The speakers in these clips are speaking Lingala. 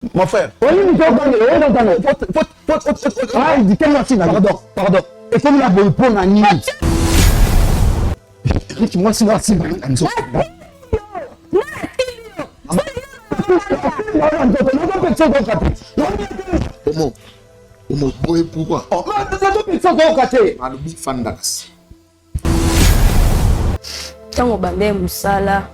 Mon frère. Oyebi to okangela oyo okangela. Ah, dikanga ntina. Pardon, pardon. Ekomi na boye mpo na nini? Rick mwasi na asimba na nzoto. Omo, omo boye pourquoi? Oh, nazopekisa koyoka te. Alobi fanda kasi. Ntango obandaki mosala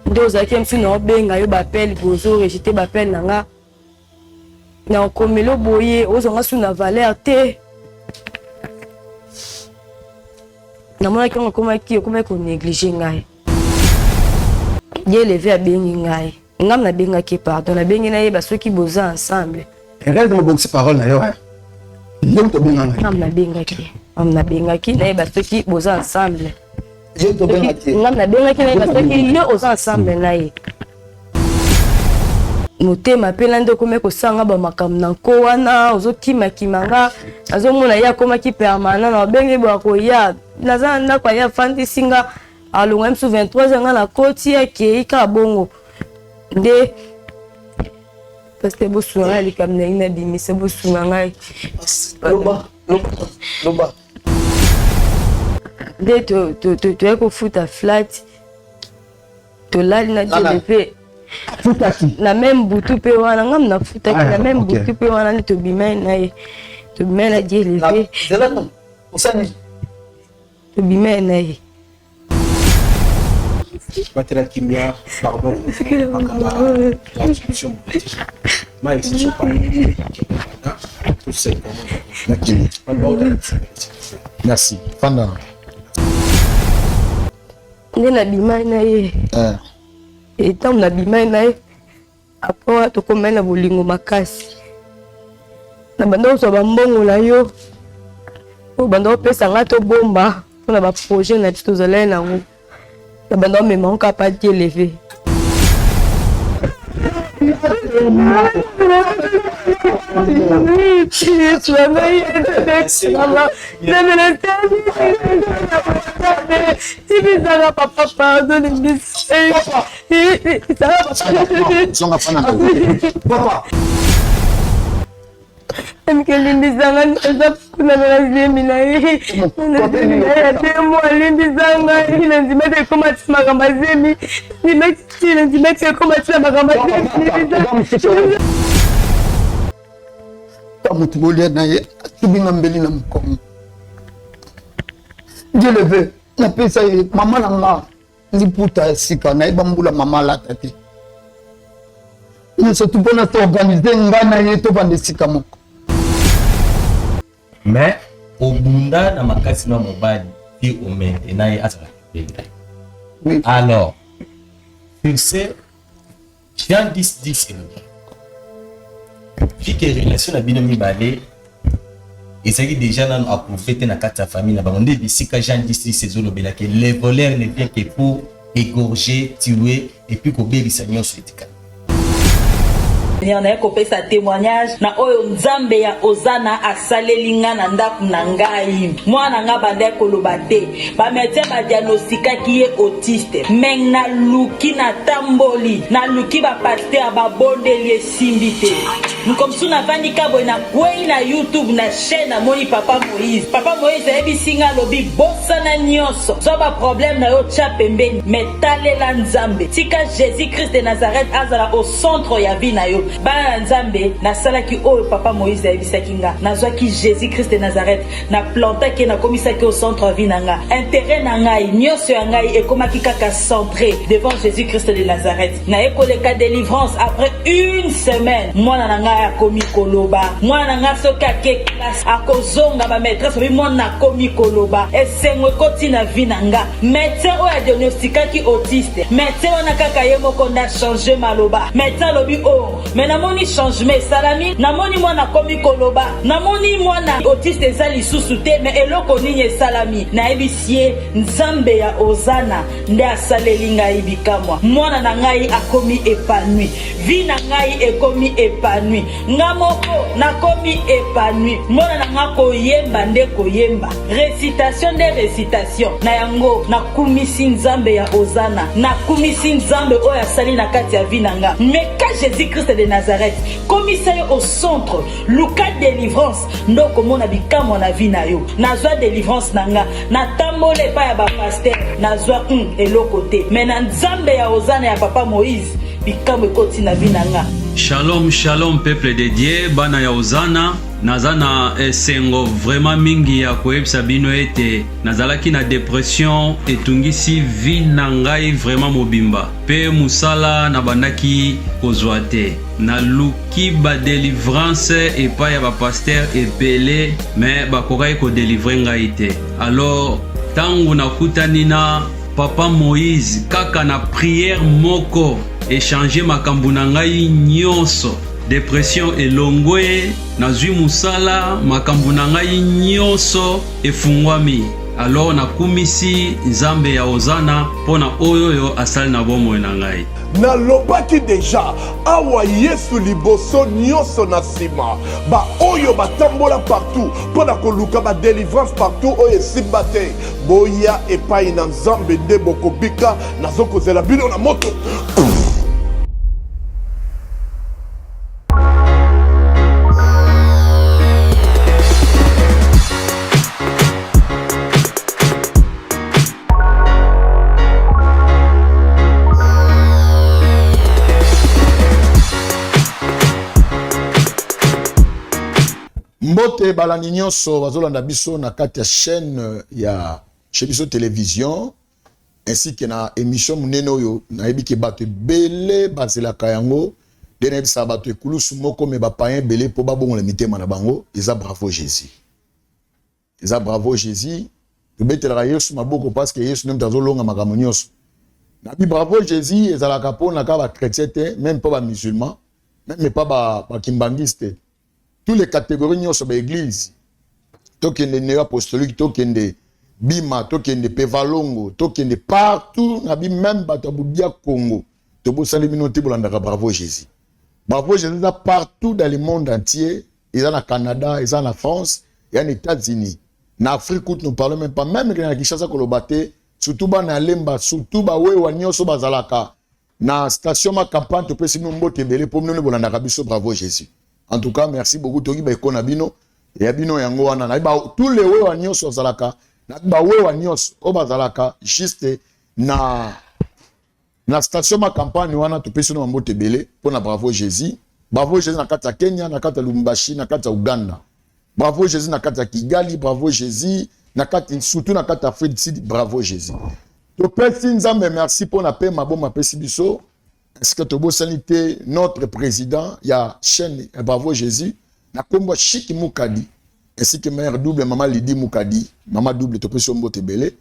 nde ozalaki msu na obenga yo bapele bozo rejete bapele na nga na okomelo boye ozwa nga su na valeur te namonaki yango okomaki okomaki konéglige ngai ye eleve abengi ngai ngam nabengaki pardon nabengi nayeba soki boza ensemble Regarde mobongisi parole na yo yo moto obenga ngai ngam nabengaki ngam nabengaki nayeba soki boza ensemble yo moto obengaki ngam nabengaki nayeba soki yo oza ensemble na ye motema mpe na nde okomi kosala nga bamakambo na nko wana ozokimakima nga nazomona ye akomaki permanent na obenge boya koya naza na ndako aye afandisi nga alonga misu 23 nga nakoti akei kaka bongo nde paster bosunga ngai likambo na ye nabimisa bosunga ngai loba loba nde toyaki kofuta flat tolali na diele mpe na meme butu mpe wana ngam nafutaki na meme butu mpe wana nde tobimai na ye tobimai na diele mpe tobimai na ye batela kimia pardon merci fanda nde nabimai na ye ntango nabimai na ye Après wana tokomai na bolingo makasi. Na banda kozwa bambongo na yo oyo banda kopesa ngai tobomba mpo na baprojet na biso tozalaki nango. Na banda komema yango kaka pa Dieu leve. Papa, pardon, zonga fana papa amikelimbisa nga eza kuna na zemi na ye ya demo alimbisa ngai na ndima te ekoma ti makambo ya zemi na ndima te ekoma ti na makambo ya zemi moto bolia na ye atubi nga mbeli na mokongo dieu le veut napesa ye mama na nga liputa ya sika nayeba mbula mama alata te nyonso tu mpona toorganize ngai na ye tobanda esika moko mais obunda na makasi na mobali ti omaintena ye azala pembeni oui. Alors sur ce Jean 10 10 elobi vu que relation na bino mibale ezalaki déjà nano approuvé te na kati ya famille na bango nde bisika Jean 10 10 ezolobela ke le voleur ne vient que pour égorger tuer et puis kobebisa nyonso etikali naye kopesa témoignage na oyo nzambe ya ozana asaleli nga na ndako na ngai mwana nga bandaki koloba te Ba medecin ba diagnostikaki ye autiste mais naluki natamboli naluki ba pasteur babondeli esimbi te mokomosusu navandi ka boye nakwei na youtube na chaîne namoni papa moïse papa moïse ayebisi nga alobi bosana nyonso zwa baproblème na yo tya pembeni mais talela nzambe tika jésus christ de nazareth azala au centre ya vie na yo bana na nzambe nasalaki oyo papa moïse ayebisaki nga nazwaki jésus christ de nazareth Na plantaki ye, nakomisaki au centre ya vie na nga. Interet na ngai, nionso ya ngai ekomaki kaka centre devant Jesus Christ de Nazareth. Naye koleka delivrance après une semaine, mwana na ngai akomi koloba. Mwana na ngai soki ake classe akozonga, ba maitresse balobi mwana akomi koloba. Esengo ekoti na vie na nga. Medecin oyo a diagnostikaki autiste, medecin wana kaka ye moko nde a changer maloba. Medecin alobi oh. Mais namoni changement esalami, namoni mwana akomi koloba, namoni mwana autiste eza lisusu te, mais eloko nini esalami? Nayebisi ye Nzambe ya Ozana nde asaleli ngai bikamwa. Mwana na ngai akomi epanoui, vie na ngai ekomi epanoui, nga moko nakomi epanoui. Mwana na nga koyemba nde koyemba, recitation nde recitation. Na yango nakumisi Nzambe ya Ozana, nakumisi Nzambe oyo asali na kati ya vie na nga. Meka Jesus Christ de Nazareth, komisa ye au centre, luka delivrance nde okomona bikamwa na vie na yo. Nazwa delivrance na nga, natambola epai ya ba pasteur, nazwa eloko te, mais na Nzambe ya Ozana ya papa Moïse bikamwa ekoti na vie na nga. Shalom shalom peuple de Dieu, bana ya Ozana, naza na esengo vraiment mingi ya koyebisa bino ete nazalaki na depression etungisi vie na ngai vraiment mobimba pe musala nabandaki kozwa te. Naluki ba delivrance epai ya ba pasteur ebele mais bakokaki ko delivrer ngai te. Alors tango nakutani na papa Moïse kaka na prière moko echanger makambo na ngai nyonso. Depression elongwe, nazwi musala, makambo na ngai nyonso efungwami. Alors nakumisi Nzambe ya Ozana mpo na oyo oyo asali na bomoi na ngai. Nalobaki deja awa Yesu liboso nionso na sima ba oyo batambola partout pona koluka ba delivrance partout oyo esimba te boya epai na Nzambe nde bokobika nazokozela bino na moto. Mbote balandi nyonso bazolanda biso na kati ya chaîne ya chez biso télévision ainsi que na émission monene oyo nayebi ke bato ebele bazelaka yango nde nayebisaka bato ekulusu moko me bapayen ebele mpo babongola mitema na bango eza bravo jésus eza bravo jésus tobetelaka yesu maboko parce que yesu nde moto azolonga makambo nyonso nabi bravo jésus ezalaka mpo na kaka bachrétien te meme mpo bamusulman meme mpa bakimbangiste ba tous les catégories nyonso ba église tokende neo apostolique tokende bima tokende pevalongo tokende partout na bi même bato ya budia congo tobosani bino te bolandaka bravo jésus bravo jésus eza partout dans le monde entier eza na canada eza na france eza na états-unis na afrique kutu nous parlons même pas même na kinshasa koloba te surtout bana ya lemba surtout bawewa nyonso bazalaka na station ma campagne topesi bino mbote ebele mpo bino nde bolandaka biso bravo jésus en tout cas merci beaucoup toyoki baeko na bino ya bino yango wana na ba tous les wewa nyonso bazalaka na bawewa nyonso oyo bazalaka juste na na station ma campagne wana topesi bino bambote ebele mpo na bravo jésus bravo jésus na kati ya kenya na kati ya lubumbashi na kati ya uganda bravo jésus na kati ya kigali bravo jésus na kati surtout na kati ya afrique du sud bravo jésus topesi nzambe merci mpo na pema boma apesi biso est-ce que tobosani te notre président ya chaîne ya bravo jésus na nkombo ya chiki mukadi ainsi que mère double mama lidi mukadi mama double topesi yo mbote ebele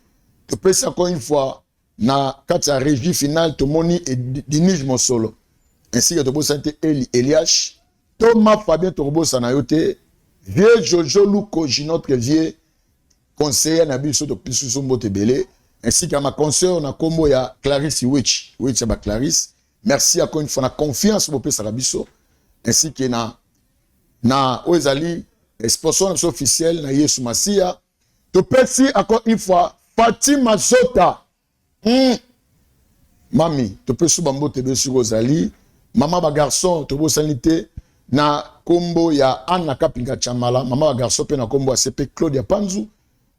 topesi encore une fois na kati ya régie finale tomoni dinige mosolo ainsi que tobosani te eli eliash Thomas Fabien tokobosana yo te vieux Jojo Lukoji notre vieux conseiller na biso topesi biso mbote ebele ainsi que ma conseillère na kombo ya Clarisse Witch Witch ya ba Clarisse merci encore une fois na confiance bopesaka biso ainsi que na na oyo ezali sponsor na biso officiel na Yesu Masiya topesi encore une fois Fatima Zota Mami, topesi ba mbote ebele soki ozali. Mama ba garçon, tobosani te na kombo ya Anna Kapinga Chamala, mama ba garçon pe na kombo ya CP Claudia Panzu.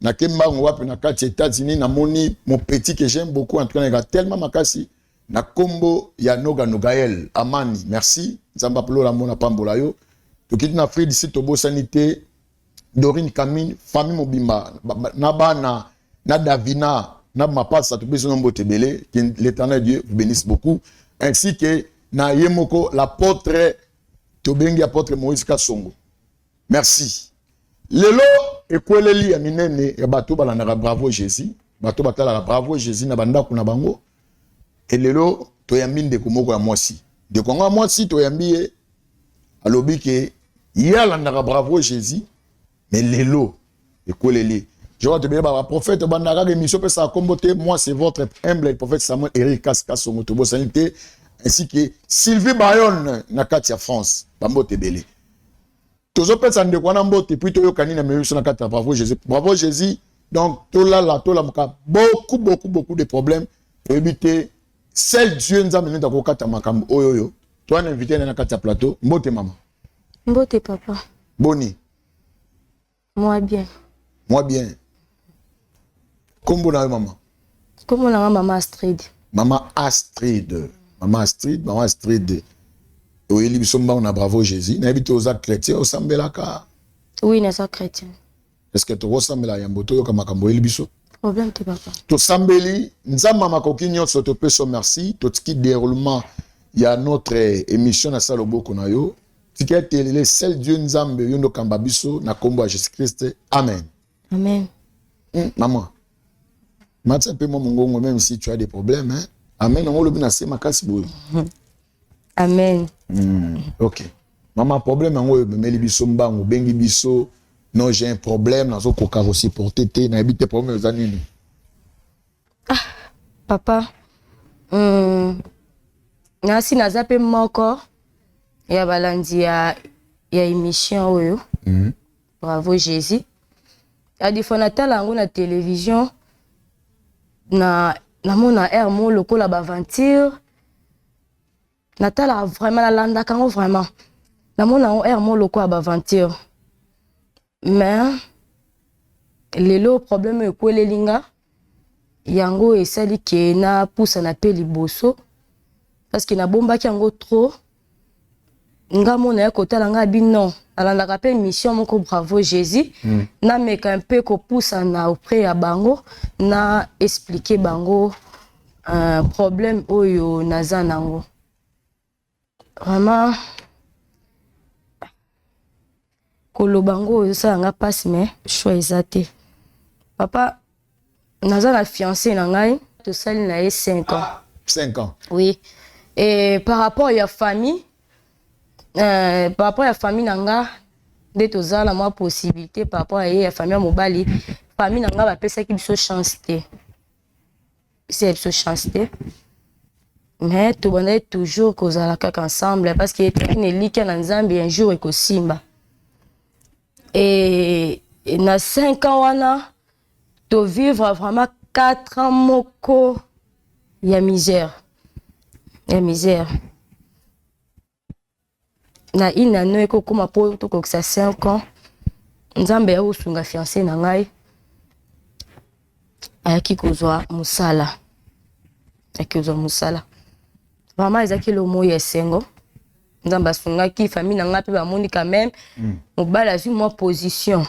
Na kembango wapi na kati ya États-Unis, namoni mon petit que j'aime beaucoup, en tout cas, na tellement makasi na kombo ya Noga Nogael Amani. Merci. Nzambe aplola mona pambola yo. Tokiti na Afrique d'ici tobosani te Dorine Kamine, famille mobimba na bana na Davina na mapasa topesi no mbote ebele que l'éternel Dieu vous bénisse beaucoup ainsi que na ye moko l'apôtre tobengi apôtre Moïse Kasongo merci lelo ekweleli ya minene ya bato balandaka bravo Jésus bato batalaka bravo Jésus na bandako na bango e lelo toyambi ndeko moko ya mwasi ndeko yango ya mwasi toyambi ye. Alobi ke ye alandaka Bravo Jésus, mais lelo ekweleli. Je vois tobele ba prophète bandaka kaka émission pesa kombo te. Moi, c'est votre humble prophète Samuel Eric Kasongo, tobosani te, ainsi que Sylvie Bayonne na kati ya France. Bambote ebele. Tozopesa ndeko wana mbote, puis toyokani na memi biso na kati ya Bravo Jésus. Bravo Jésus, donc tolala tolamuka, beaucoup beaucoup beaucoup de problèmes, toyebi te. Seul Dieu, Nzambe nde akokata makambo oyo. Oyo towana invité na kati ya plateau. Mbote, mama. Mbote, papa. Boni? Moi bien. Moi bien. Kombo na yo, mama? Kombo na nga mama Astrid. Mama Astrid, mama Astrid, mama Astrid, oyeli biso mbango na Bravo Jésus. Nayebi te, oza chrétien? Osambelaka? Oui, naza chrétien. Est ce que tokosambela yambo toyoka makambo oyeli biso? Problème te, papa. Tosambeli. Nzambe makoki nyonso, topesi yo merci. Totiki déroulement ya notre émission na sa loboko na yo. Tika ete le seul Dieu, Nzambe, yo nde okamba biso na nkombo ya Jésus Christ, amen. Amen. Maman, matia mpe mwa mongongo, même si tu as des problèmes, hein? Amen yango olobi na se makasi boye. Amen. Ok mama, problème yango oyo ememeli biso mbango, obengi biso: non, j'ai un problème, nazokoka kosupporter te, nayebi te problème eza nini. Papa, nasi naza mpe moko ya balandi ya émission oyo Bravo Jésus. Ya des fois natala yango na télévision, na namona aire mo lokola baaventure. Natalaka vraiment, nalandaka yango vraiment, namona yango aire mo lokola baaventure. Mais lelo problème oyo ekweleli nga, yango esali ke napusana mpe liboso, parce que nabombaki yango trop. Nga mona ya kotala nga abi non, nalandaka mpe mission moko Bravo Jésus. Nameka mpe kopusana auprès ya bango, na expliquer bango problème oyo naza nango. Vraiment, koloba ngo ezosala nga mpasi, mais choix eza te, papa. Naza na fiancé na ngai, tosali na ye 5 ans. 5 ans? Oui. Et par rapport ya famille, par rapport ya famille na nga nde toza na mwa possibilité. Par rapport ya ye, ya famille ya mobali, famille na nga bapesaki biso chance te, pesa biso chance te. Mais tobandaki toujours kozala kaka ensemble, parce que etaki na elikya na Nzambe, un jour ekosimba. Et na 5 ans wana, tovivre vraiment 4 ans moko ya misère, ya misère. Na une année ekokóma mpo tokokisa 5 ans, Nzambe ya kosunga, fiancé na ngai ayaki kozwa mosala, ayaki kozwa mosala. Vraiment, ezalaki eloko ya esengo. Nzambe asungaki, famille na ngai mpe bamoni quand même mobali azwi mwa position.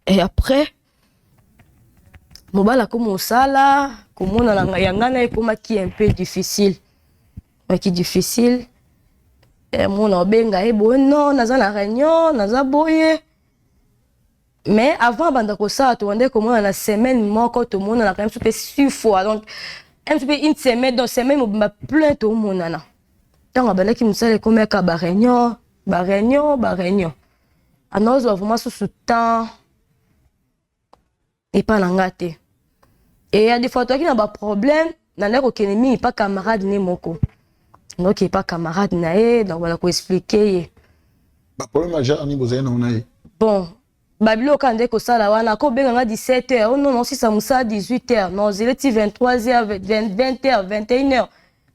Et après, mobali akomi mosala, komona ya ngai na ekomaki un peu difficile, ekomaki difficile. Mona obenga ye boye: non, naza na réunion, naza boye. Mais avant banda kosala, tobandaki komona na semaine moko, tomonanaka biso mpe six fois, donc mpe une semaine, donc semaine mobimba plein tomonana. Ntango abandaki mosala, ekomaka baréunion, baréunion, baréunion. Anozwa vraiment susu temps epa na nga te. E ya des fois toyaki na baproblème, nandaki kokende mingi pa camarade ne moko, ndoki epa camarade na ye, donc banda koexpliquer ye. Baproblème ya genre nini bozali nango na ye? Bon, babiloko kaka nde kosala wana, akobenga nga 17 heures: oh non, naosisa mosala 18 heures, naozele ti 23 heures, 20 heures, 21 heures,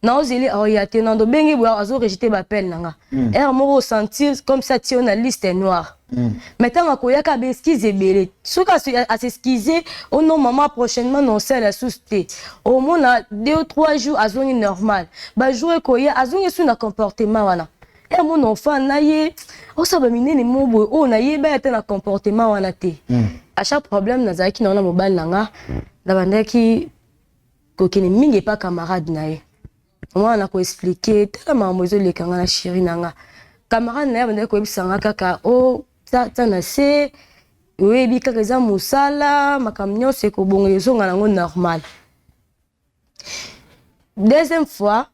naozeli, aoya te. Nando obengi boye, azorejeter baappel na nga. Heure moko osentir comme ça tie yo na liste noire. Mais ntango akoyaka, baexcuse ebele. Soki as'excuse: oh non mama, prochainement naosala susu te. Omona 2 ou 3 jours, azongi normal. Bajour ekoya, azongi su na comportement wana. E mona ofana na ye, osala baminene mo boye oyo nayeba ye te na comportement wana te. À chaque problème nazalaki na wana mobali na nga, nabandaki kokende mingi epa camarade na ye mwana na koexpliquer: tala makambo ezoleka nga na chéri na nga. Camarade na ye abandaki koyebisa nga kaka o ta na se, oyebi kaka eza mosala, makambo nyonso ekobonga, ezonga nango normal. Deuxième fois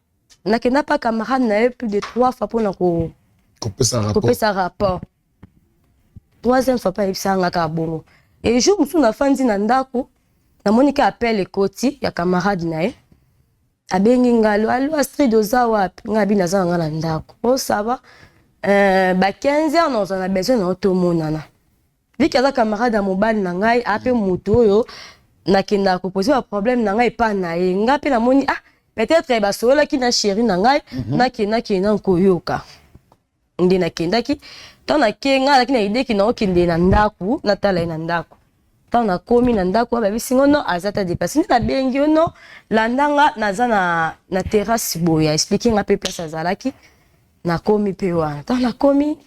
Nakenda pa camarade na ye plus de trois fois mpona ko kopesa rapport. Kopesa rapport. Troisième fois mpe ayebisaka nga kaka bongo. Et jour mosusu nafandi na ndako, namoni ka appel ekoti ya camarade na ye. Abengi nga: "Allo, allo, Astrid, oza wapi?" Nga abi: "Naza na nga na ndako." "O, ça va, ba 15 heures nazala na besoin na yo, tomonana." Vu que aza camarade ya mobali na ngai, aa mpe motu oyo nakendaka kopose baproblème na ngai epa na ye. Nga mpe namoni, ah, peut-être basololaki na chéri na ngai. Nakendaki na koyoka nde nakendaki. Ntango nake, ngai azalaki na idée que naokende na ndako, natala ye na ndako. Ntango nakomi na ndako, babisi ngo: "No, aza ta dépasse." Nde nabengi yo: "No, landa nga, naza na terrasse." Boye aexpliquer nga mpe place azalaki. Nakomi mpe wana. Ntango nakomi,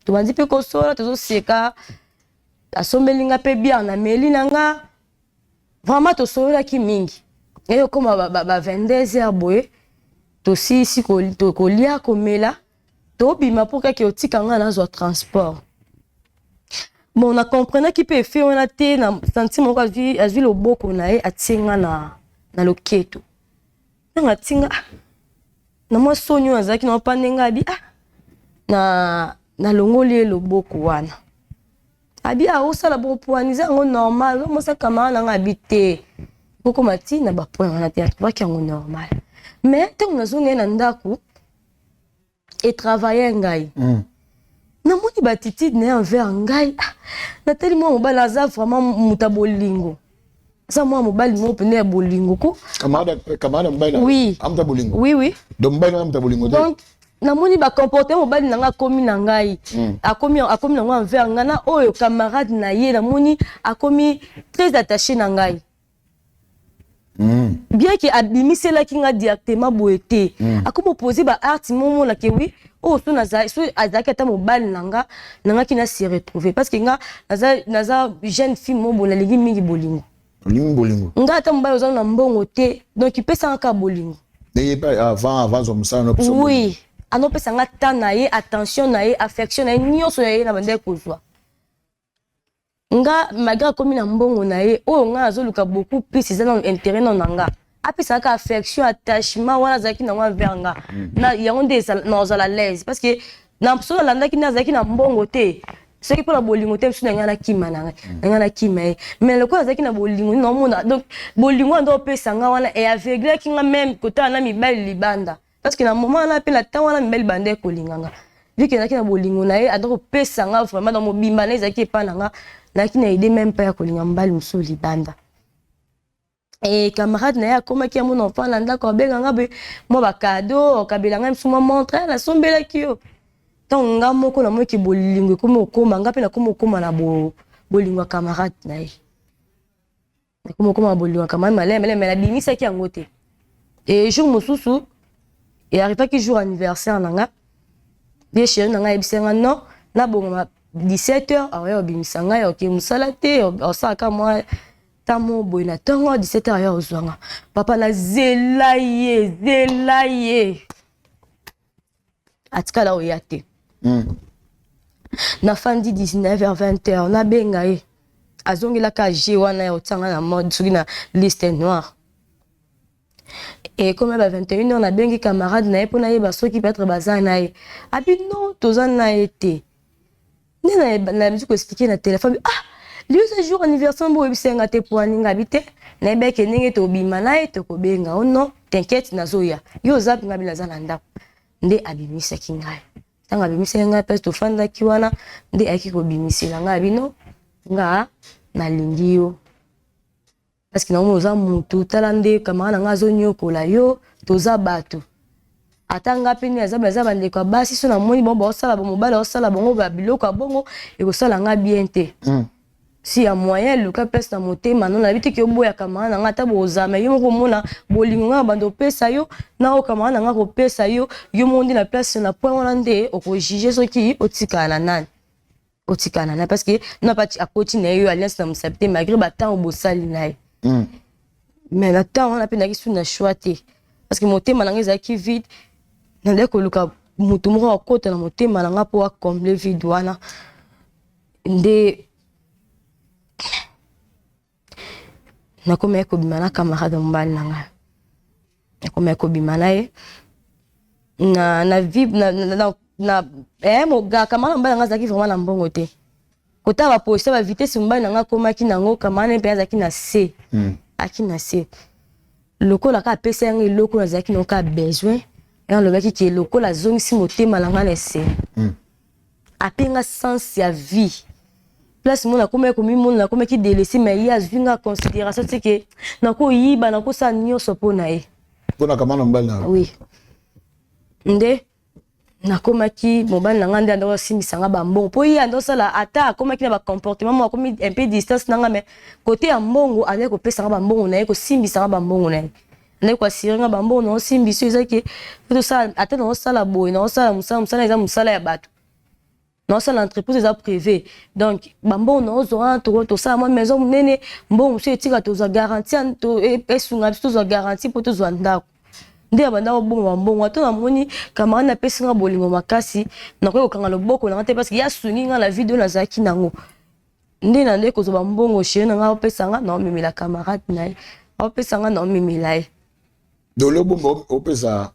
tobandi mpe kosola, tozoseka, asombeli nga mpe bière, nameli na nga. Vraiment tosololaki mingi. Eyo okóma ba 22 heures boye, tosilisi kolia, komela, tobima mpo kaka otika nga nazwa transport. Bon, na comprenaki mpe efe wana te. Na santi moko azwi loboko na ye, atie nga na loketo. Ntango atie nga, ah, na mwa soni oyo azalaki na mpa, ndenge abi, ah, na nalongoli ye loboko wana. Abi: "Ah, osala bongo po wana eza yango normal, omosa camarade na nga." Abi te, kokoma ti na bapoint wana te, atrouvaki yango normal. Mais ntango nazongi ye na ndako, etravaille ngai. Namoni baattitude na ye envers ngai. Ah, natali mwa mobali aza vraiment moto ya bolingo, aza mwa mobali moko pene ya bolingo ko. Camarade mobali na Oui. amuta bolingo? Oui. Donc mobali wana amuta bolingo te? Donc namoni bacomportement mobali na ngai akomi na ngai, akomi nango envers ngai na oyo camarade na ye. Namoni akomi très attaché na ngai, bien que abimiselaki nga directement boye te. Akomi opose baacte momonake wi oyo so so azalaki ata mobali na nga, nangaki na se retrouver, parce que nga naza jeune fille mo boye, nalingi mingi bolingo. Olingi bolingo. Nga ata mobali oza na mbongo te, donc epesanga kaka bolingo. Ndenge mpe avant zwa mosala no? Oui, anopesa nga temps na ye, attention na ye, affection na ye, nyonso ya ye na bandeki kozwa nga. Malgré akomi na mbongo na ye, oyo nga azoluka beaucoup plus eza nano intérêt nano na nga. Apesaka affection, attachement wana azalaki nango envers nga na yango nde nazala l'aise, parce que na so nalandaki nde azalaki na mbongo te, soki mpona bolingo te, mosu na ngai nakima na ngai, na ngai nakima ye. Mais lokola azalaki na bolingo, naomona donc bolingo wana nde opesa nga wana eaveuglaki nga même kotala na mibali libanda, parce que na moment wana mpe na ntango wana mibali banda ekolinga nga. Vu que ezalaki na bolingo na ye, anda kopesa nga vraiment dans mobimba na ezalaki epa na nga, nayaki na idée même mpe ya kolinga mobali mosusu libanda. E camarade na ye akomaki amona enfant na ndako, abenga nga boye mwa bacadeau, akabela ngai mosu mwa montre nasombelaki yo. Ntango nga moko namoniki bolingo ekomi okoma nga mpe, nakomi okoma na bolingo ya camarade na ye, nakomi okoma na bolingo ya camarade maleme maleme, nabimisaki yango te. E jour mosusu earrivaki, jour anniversaire na nga, ye chéri na ngai ayebisi nga non, nabongama 17 heures, aoya obimisa ngai, oke mosala te, osalaka mwa ntango boye na ntongo 17 heures aya ozwanga. Papa, nazela ye, zela ye, atikala oya te. Nafandi 19 h 20 h, nabenga ye, azongelaka g wana ya otianga na mode soki na liste noire. Ekomi ba 21 heures, nabengi camarade na ye mpo nayeba soki peut-être baza na ye. Abi: "Non, toza na ye te." Nde nabisi koexpliquer na telefone: "Ah, lio eza jour anniversaire mbo oyebisa nga te po aninga." Abi te, nayebaki ndenge tobima na ye, tokobenga o. "Non, t'inquiète, nazoya." "Yo oza?" Nga bi: "Naza na ndako." Nde abimisaki ngai. Ntango abimisaki ngai mpe tofandaki wana, nde ayaki kobimisela ngai, abi: "No, nga nalingi yo, parce que nango oza mutu. Tala nde camarade na ngai azonyokola yo. Toza bato, ata nga mpe nde aza, baza bandeko ya basi. So namoni bango baosala, mobali aosala bango babiloko ya bongo, ekosala nga bien te. Si ya moyen, luka place na motema. No, nayebi te que oboya camarade na nga, ata bozama yo moko omona bolingo nga bando opesa yo na oyo camarade na nga kopesa yo. Yo moko nde na place na point wana nde okojuger soki otikala na nani, otikala na nani, parce que na pati akoti na ye yo alliance na mosapi te, malgré batango bosali na ye. Mais na ntango wana mpe nayaki su na choix te, parce que motema na nga ezalaki vide. Nandaki koluka motu moko akota na motema na nga mpo acombler vide wana. Nde nakomaki kobima na camarade mobali na ngai, nakomaki kobima na ye. Na na vie na na, na, na eh moga camarade mobali na nga azalaki vraiment na mbongo te. Kotala ba position ba vitesse mobali na nga akomaki nango camarade na ye mpe azalaki na se. Aki na se. Lokola kaka apesa yanga eloko nazalaki nango kaka besoin, ye alobaki ke lokola azongisi motema na nga na esengo. Ape nga sens ya vie. Place moko nakomaki komimona nakomaki delese mais ye azwi nga considération ti ke nakoyiba nakosala nyonso mpo na ye. Mpo na camarade mobali na yo? Oui. Nde nakomaki mobali na nga nde andaki asimbisa nga bambongo mpo ye ando osala ata akomaki na bacomportement moko akomi un peu distance na nga mais kote ya mbongo andaki kopesa nga bambongo na ye kosimbisa nga bambongo na ye andaki koasire nga bambongo na osimbisa eza ke po tosala ata na osala boye na osala mosala mosala eza mosala ya bato na osala entreprise eza privé donc bambongo na ozwa wana tosala mwa maison monene mbongo mosusu etika tozwa garantie esunga biso tozwa garantie mpo tozwa ndako nde abanda kobomba bambongo ata namoni camarade napesi nga bolingo makasi nakoki kokanga loboko na nga te parce que ye asungi nga na video nazalaki nango nde na nde kozwa bambongo chéri na nga opesa nga naomemela camarade na ye aopesa nga naomemela ye dole obomba opesa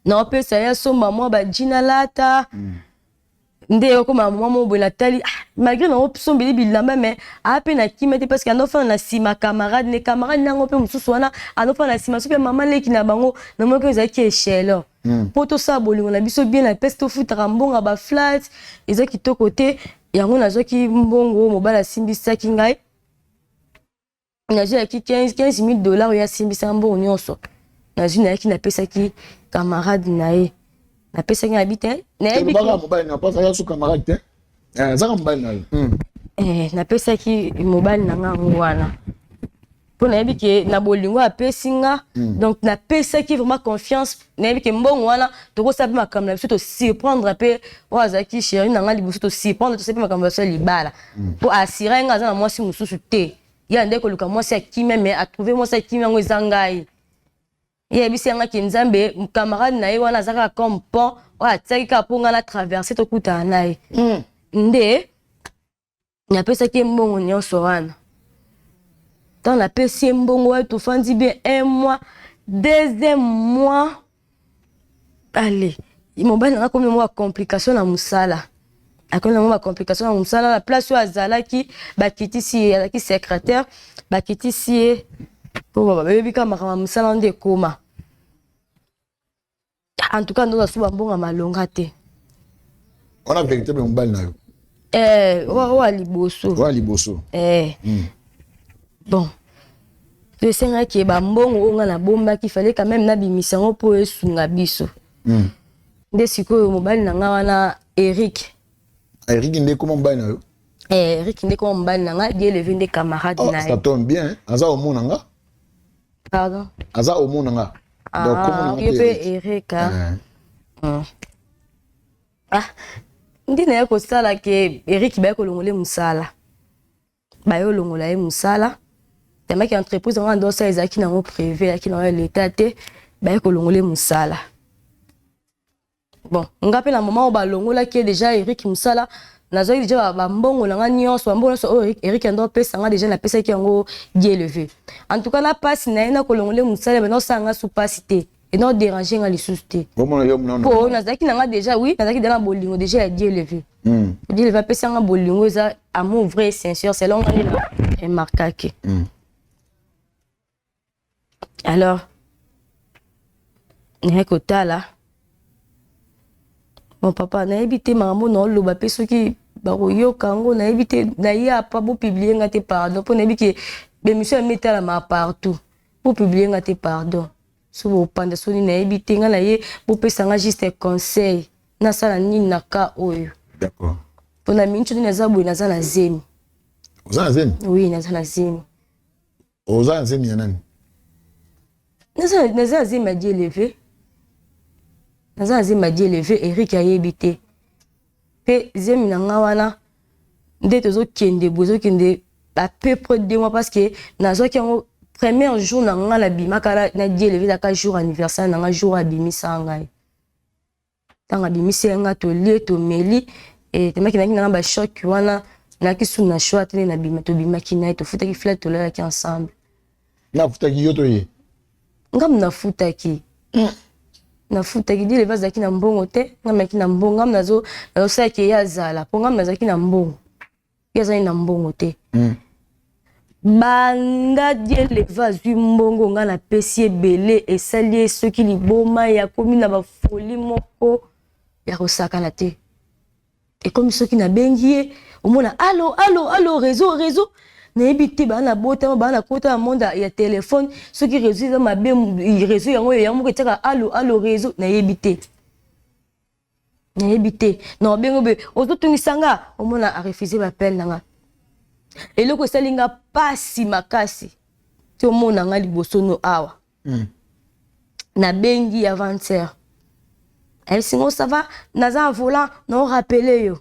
naopesa ye asomba mwa bajina lata Nde okoma mwa moko boye natali ah, malgré na osombeli bilamba mais aa mpe na kimia te parce que anofanda na nsima camarade ne camarade nango mpe mosusu wana anofanda na nsima soki mama leki na bango namonaki ezalaki echelon mpo tosala bolingo na biso bien na pesi tofutaka mbongo ya baflat eza kitoko te yango nazwaki mbongo mobali asimbisaki ngai nazwi yaki 15 000 dollars oyo asimbisaka mbongo nyonso nazwi nayaki napesaki camarade na ye napesaki na bi te nayebibaka mobali na pasa yasu camarade te eh, azaka mobali na yo eh, napesaki mobali na nga yango wana mpo nayebi ke na bolingo apesi nga donc napesaki vraiment confiance nayebi ke mbongo wana tokosala mpe makambo na biso tosurprendre mpe oyo azalaki chéri na nga liboso tosurprendre tosala mpe makambo na biso ya libala mpo asira ye nga aza na mwasi mosusu te ye andaki koluka mwasi ya kimia mais atrouve mwasi ya kimia yango eza ngai ye ayebisi yanga ke nzambe camarade na ye wana aza kaka comme pont oyo atiaki kaka mpo ngai na traverse tokutana na ye nde napesaki ye mbongo nyonso wana ntango napesi ye mbongo wana tofandi bien un mois deuxième mois ale mobali nanga akomi mwa complication na mosala akomi na mwa bacomplication na mosala na place oyo azalaki bakitisi ye azalaki secrétaire bakitisi ye mpo bayebi kaka makambo ya mosala nde ekoma en tout cas ndoza suba mbongo ya malonga te wana véritable mobali na yo eh, oyo ya liboso oyo ya liboso eh. Bon to esengaki bambongo oyo nga nabombaki fallait quand même nabimisa yango mpo esunga biso nde sikoyo mobali na nga wana Eric Eric nde koma mobali na yo eh, Eric nde koma mobali na nga die levé nde camarade oh, na ye ça tombe bien aza omona nga pardon aza omona nga donc ah, yo mpe Eric ah. Ah, nde naye kosala ke Eric baye kolongola ye mosala baye olongola ye mosala yambaki entreprise yango ando osala ezalaki nango privé ezalaki nango ya leta te baye kolongola ye mosala bon nga mpe na moment oyo balongolaki ye déjà Eric mosala nazwaki déjà bambongo na nga nyonso bambongo nyonso oyo Eric ando apesa nga déjà napesaki yango die élevé en tout cas na mpasi na ye na kolongola ye mosala banda osala nga su mpasi te ena oderange nga lisusu te po nazalaki na nga déjà oui nazalaki déjà na bolingo déjà ya die élevé die élevé apesi nga bolingo eza amour vrai et sincère selon nga nde na remarkaki alors naye kotala bon papa nayebi te makambo na oloba mpe soki bakoyoka yango nayebi te naye apa bopublie nga te pardon mpo nayebi ke bémission ya metalamaka partout bopublie nga te pardon so bopanda soni nayebi te nga na ye bopesa nga juste conseil nasala nini na ka oyo d'accord mpo na miniti nini naza boye naza na zemi oza na zemi oui naza na zemi oza na zemi ya nani naza na zemi ya die élevé naza na zemi ya die élevé Eric ayebi te mpe zemi na nga wana nde tozokende boye ezokende à peu près 2 mois parce que nazwaki yango premier jour na nga nabimaka na die élevé ezalaka jour anniversaire na nga jour abimisa ngai ntango abimisi ye nga tolie tomeli temaki nayaki nanga bachoc wana nayaki su na choix te nde nabima tobimaki na ye tofutaki flat tolalaki ensemble nafutaki yo to ye ngamu nafutaki. Nafutaki Dieu leve azalaki na mbongo te, ngai nazalaki na mbongo, ngai nazo nazosalaki ye azala mpo ngai nazalaki na mbongo, ye azalaki na mbongo te. Banda Dieu leve azwi mbongo ngai napesi ebele, esali ye soki liboma ye akomi na bafoli moko ya kosakana te. Ekomi soki nabengi ye omona alo alo alo réseau réseau nayebi te baa na botama baa na kota na monde ya telefone soki réseau eza mabe réseau yango yango moko etiaka alo alo réseau nayebi te nayebi te na obengi obe ozotungisa nga omona arefuse bapele na nga eloko esali nga pasi makasi ti omona nga liboso no awa Nabengi avant-hier ayebisi ngo ça va naza na volant na orappele yo.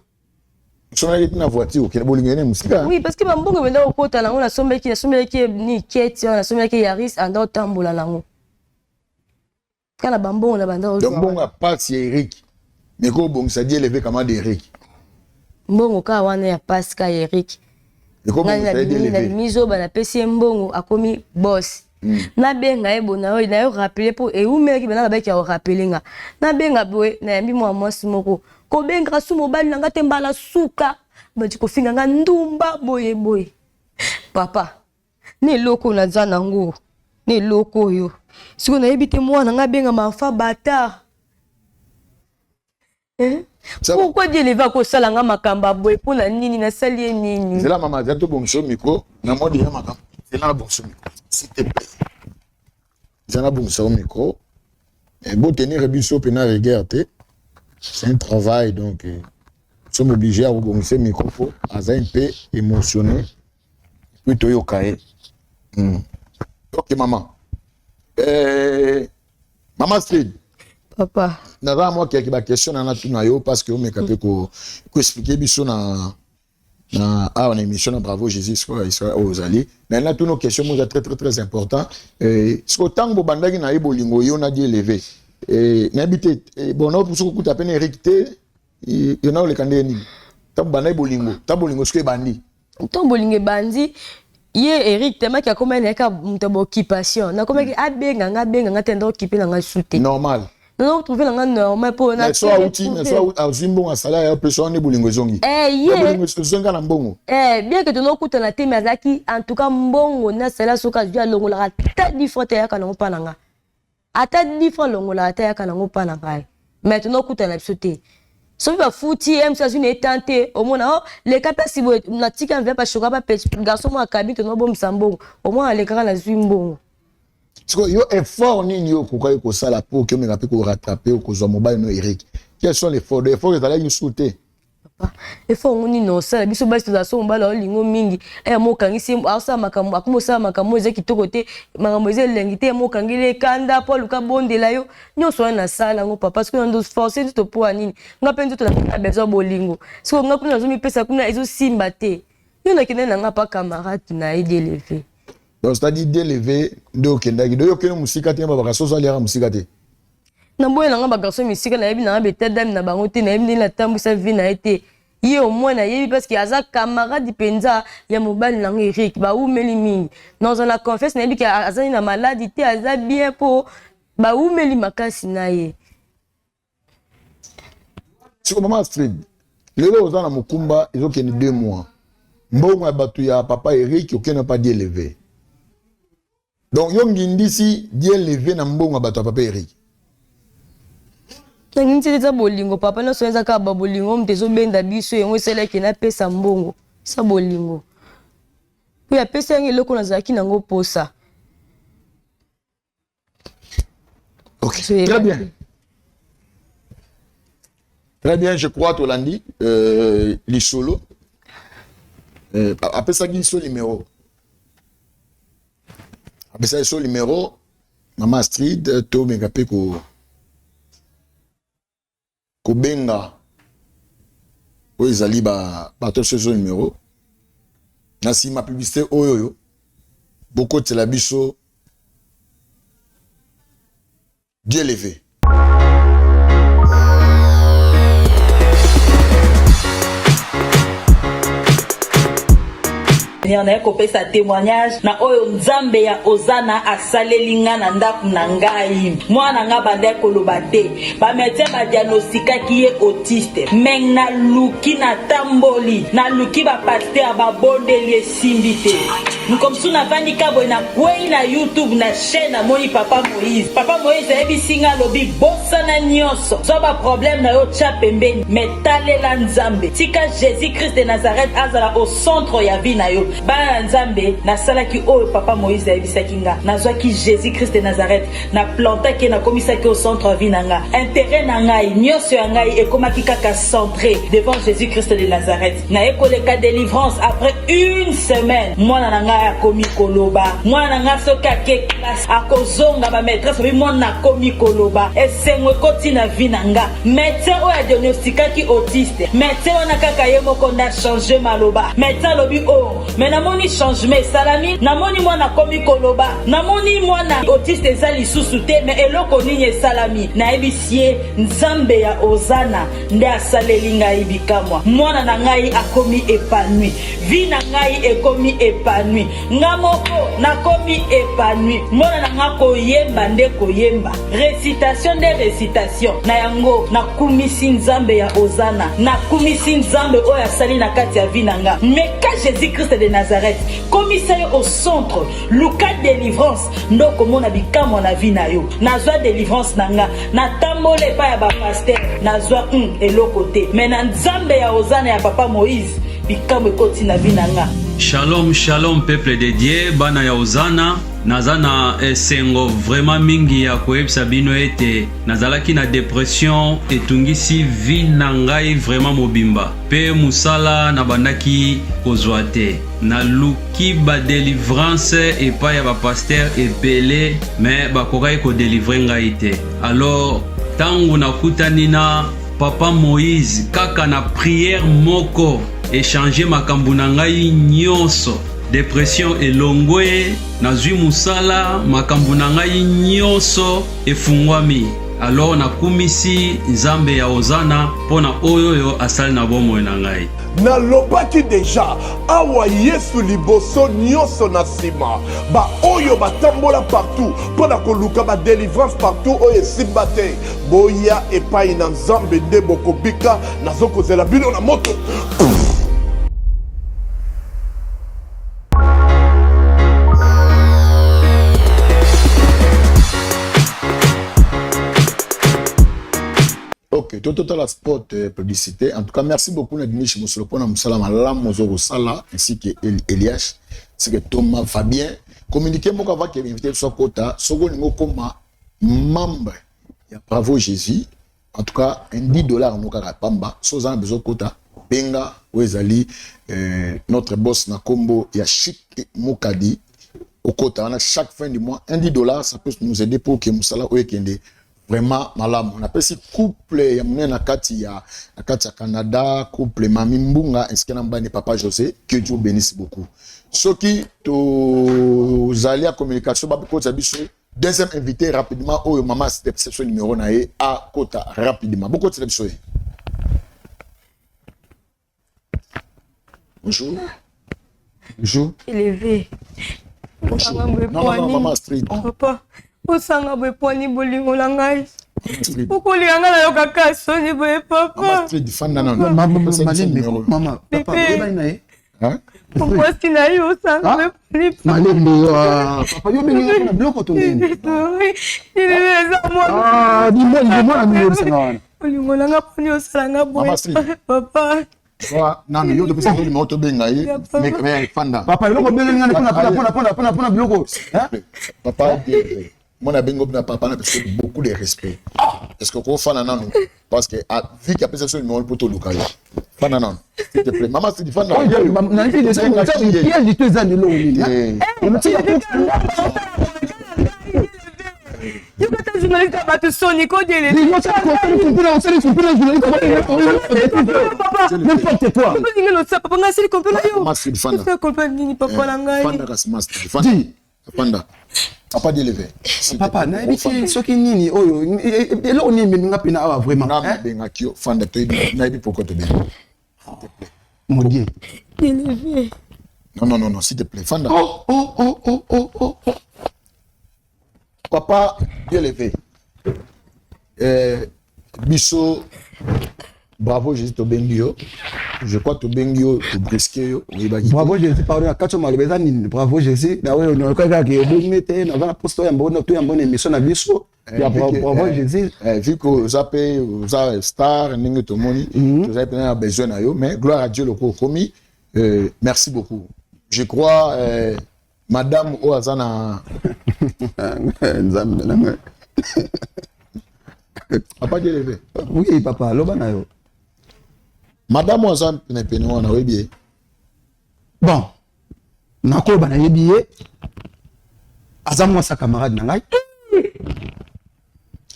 Osombelaki ti na voiture okende bolingo ene mosika. Oui, parce que bambongo ebenda kokota nango nasombelaki nasombelaki ni keti wana nasombelaki Yaris anda otambola nango kaka na bambongo na banda. Donc mbongo ya pasi ya Eric mais ko obongisa die eleve kama de Eric. Mbongo kaka wana ya pasi kaka ya Eric. Nabimi zoba napesi ye mbongo akomi boss. Nabenga ye boye nayo nayo rappeler mpo ewumelaki bana babaki ya korappeler nga. Nabenga boye nayambi mwa mwasi moko kobengaka su mobali na nga te mbala suka bandi kofinga nga ndumba boye boye papa na eloko oyo naza nango na eloko oyo sikoyo nayebi te mwana nga abengama enfant bâtard. Eh? Pourquoi Dieu leva kosala nga makambo ya boye mpo na nini nasali ye nini? Zela mama, zela tobongisa yo micro na modi ya makambo. Zela nabongisa yo micro s'il te plaît. Zela nabongisa yo micro. Eh, botenir biso mpe na rigueur te. C'est un travail donc eh, nous sommes obligés ya kobongisa micro mpo aza un peu émotionné puis toyoka ye. Ok maman. Eh, Maman Astrid. Papa. Naza mwa quelques ba questions na natuna yo parce que omeka pe ko ko expliquer biso na na awa na émission na Bravo Jésus sikoyo histoire oyo ozali. Na natuna question moko très très très important. Eh, sikoyo ntango bobandaki na ye bolingo yo na Dieu élevé. Eh, nayebi te eh, bon na soki okuta pe na Eric te yo na oleka ndenge nini? Ntango bobandaki bolingo, ntango bolingo sikoyo ebandi. Ntango bolingo ebandi ye Eric temaki akomaki na ye kaka moto ya baoccupation nakomaki abenga nga abenga nga te nda okipe na ngai su te normal nazo trouve na nga normal mpo na so auti mais so azwi mbongo asala ya pe so wana bolingo ezongi eh ye bolingo ezongi na mbongo eh bien que tozokutana te mais azalaki en tout cas mbongo na sala soki azwi alongolaka ata dix fois te ayaka nango mpa na nga ata dix fois alongolaka te ayaka nango mpa na ngai mais tozokutana biso te soki bafuti ye mosu azwi na ye tan te omona o leka mpasi boye natika enveloppe ashoka ba petit garçon moko akabi tonobombisa mbongo omona alekaka nazwi mbongo. Sikoyo yo effort nini yo okokaki kosala mpo oki omeka mpe korattrape okozwa mobali no Eric? Quels sont les efforts? Effort ezalaki lisusu te. Papa, effort yango nini osala? Biso basi tozala so mobali aolingo mingi eh, mokangisi ye aosala makambo akoma osala makambo eza kitoko te makambo eza elengi te mokangeli ye kanda mpo aluka bondela yo nyonso wana nasala yango papa. Sikoyo ndo force nzoto mpo ya nini? Nga mpe nzoto na besoin bolingo sikoyo nga kuna nazomipesa kuna ezosimba te yo nakende na nga pa camarade na ye deleve. Donc c'est-à-dire deleve nde okendaki donc yo okende mosika te babaka soso aliaka mosika te. Naboya na nga bagarçon misika nayebi na nga beta dame na bango te nayebi ndenge natambwisa vie na ye te ye au moins nayebi parce que aza camarade mpenza ya mobali na nga Eric bawumeli mingi naza na confiance nayebi ke azali na maladi te aza bien mpo bawumeli makasi na ye. Siko mama Astrid, lelo oza na mokumba ezokende 2 mois mbongo ya bato ya papa Eric okende pa die leve donc yo ngindisi die leve na mbongo ya bato ya papa Eric. Nangindisi eza bolingo papa nyonso eza kaka babolingo moto ezobenda biso yango esalaki napesa mbongo eza bolingo mpo apesa yango eloko nazalaki nango posa. Ok, très bien. Très bien, je crois tolandi lisolo apesaki biso numéro apesaki biso numéro mama Astrid tomeka mpe ko kobenga oyo ezali bato biso biso numéro na nsima publicité oyo oyo bokotela biso Dieu levé. Naye kopesa temoignage na oyo Nzambe ya Ozana asaleli nga na ndako na ngai. Mwana na nga abandaki koloba te. Ba medecins ba diagnostikaki ye autiste. Mais naluki, natamboli, naluki ba pasteurs, babondeli esimbi te. Mokolo mosusu navandi ka boye, nakweyi na YouTube na chaine namoni papa Moïse. Papa Moïse ayebisi nga alobi bosana nionso, zwa ba problèmes na yo tia pembeni mais talela Nzambe. Tika Jesus Christ de Nazareth azala au centre ya vie na yo. Bana na Nzambe, nasalaki oyo papa Moïse ayebisaki nga. Nazwaki Jesus Christ de Nazareth, na plantaki ye, nakomisaki ye au centre ya vie na nga. Interet na ngai, nionso ya ngai ekomaki kaka centre devant Jesus Christ de Nazareth. Naye koleka delivrance après une semaine, mwana na ngai akomi koloba. Mwana na ngai soki ake classe, akozonga ba maitresse balobi mwana akomi koloba. Esengo ekoti na vie na nga. Medecin oyo a diagnostikaki autiste, medecin wana kaka ye moko nde a changer maloba. Medecin alobi oh, mais namoni changement esalami, namoni mwana akomi koloba, namoni mwana autiste eza lisusu te, mais eloko nini esalami? Nayebisi ye Nzambe ya Hosanna nde asaleli ngai bikamwa. Mwana na ngai akomi epanoui, vie na ngai ekomi epanoui, nga moko nakomi epanoui. Mwana na nga koyemba nde koyemba. Recitation nde recitation. Na yango, nakumisi Nzambe ya Hosanna. Nakumisi Nzambe oyo asali na kati ya vie na nga. Meka Jesus Christ de Nazareth. Komisa ye au centre. Luka delivrance nde okomona bikamwa na vie na yo. Nazwa delivrance na nga. Natambola epai ya ba pasteurs. Nazwa hum eloko te. Mais na Nzambe ya Hosanna ya papa Moïse, bikamwa ekoti na vie na nga. Shalom shalom peuple de Dieu bana ya Hosanna. Naza na esengo vraiment mingi ya koyebisa bino ete nazalaki na depression etungisi vie na ngai vraiment mobimba pe musala nabandaki kozua te. Naluki ba delivrance epai ya ba pasteurs ebele mais bakokaki ko delivrer ngai te. Alors tango nakutani na papa Moïse kaka na prière moko echanger makambo na ngai nyonso. Depression elongwe, nazwi musala, makambo na ngai nyoso efungwami. Alors nakumisi Nzambe ya Hosanna mpo na oyo oyo asali na bomoi na ngai. Nalobaki deja awa Yesu liboso nionso na sima ba oyo batambola partout pona koluka ba delivrance partout oyo esimba te boya epai na Nzambe nde bokobika nazokozela bino na moto. Ok, to totala spot euh, publicité. En tout cas, merci beaucoup na Dimish Mosolo pona musala malamu ozo kosala ainsi que El Elias, ainsi que Thomas Fabien. Communiquer moko avant que invité soit kota, soko lingo koma membre ya Bravo Jésus. En tout cas, un 10 dollars no kaka pamba, so oza na besoin kota benga oyo ezali euh, notre boss na kombo ya Chic Mukadi okota wana chaque fin du mois un 10 dollars ça peut nous aider pour que musala oyo ekende vraiment malamu napesi couple ya monene na kati ya na kati ya Canada couple mami Mbunga ainsi que na mbani papa José que Dieu bénisse beaucoup soki tozali ya communication bakotisa biso Deuxième invité rapidement oyo mama step so numéro na ye akota rapidement. Bokotela biso ye. Bonjour. Bonjour. Élevé. Bonjour. Non, non, non, maman Astrid. Papa, osanga boye pwani bolingo na ngai. Okolinga ngai nayokaka soni boye papa. Maman Astrid, fanda nano. Mama, papa, oyebani na ye. mwasi na yo osanga malembe papa yo bengi na biloko to nini mwana nini oyebisanga wana olingo nanga mponi osala nga boye papa nanu yo topesa yo limao tobenga ye fanda papa eloko obengeli nga mpona mpona biloko papa mwana abengi na papa na biso beaucoup de respect est ce que okofanda nanu parce que ah, vu qu'il apesa biso numéro mpo toluka yo fanda nanu s'il te plaît mama sidi fanda piège to eza lelo nini yo kata journaliste ya bato soni kodielen'importe quoi olingi losa papa ngai asili kompela yo kompela nini papa na ngai Panda. Papa Dieleve. Papa, nayebi te soki nini oyo eloko nini ememi nga mpena awa vraiment. Nga nabengaki yo fanda toyebi nayebi pourquoi tobengi. Mon Dieu. Dieleve. Non, non, non, non, s'il te plaît. Fanda. Oh, oh, oh, oh, oh, oh, oh. Papa, Dieu levé. Biso, bravo Jésus, tobengi yo. Je crois tobengi yo, tobrisque yo. Oyebaki te. Bravo Jésus, pardon, na kati maloba eza nini? Bravo Jésus, na oyo na kaka ke obengi te, naza na poste ya mbona to ya mbona émission na biso. Ya bravo Jésus. Vu que oza mpe oza star ndenge tomoni, tozali mpenza na besoin na yo, mais gloire à Dieu loko okomi. Merci beaucoup. Je crois madame oyo aza na Nzambe na ngai. Papa Dieu levé. Oui papa, loba na yo. Madame oyo aza pene pene wana, oyebi ye? Bon, nakoloba nayebi ye, aza mwasi ya camarade na ngai.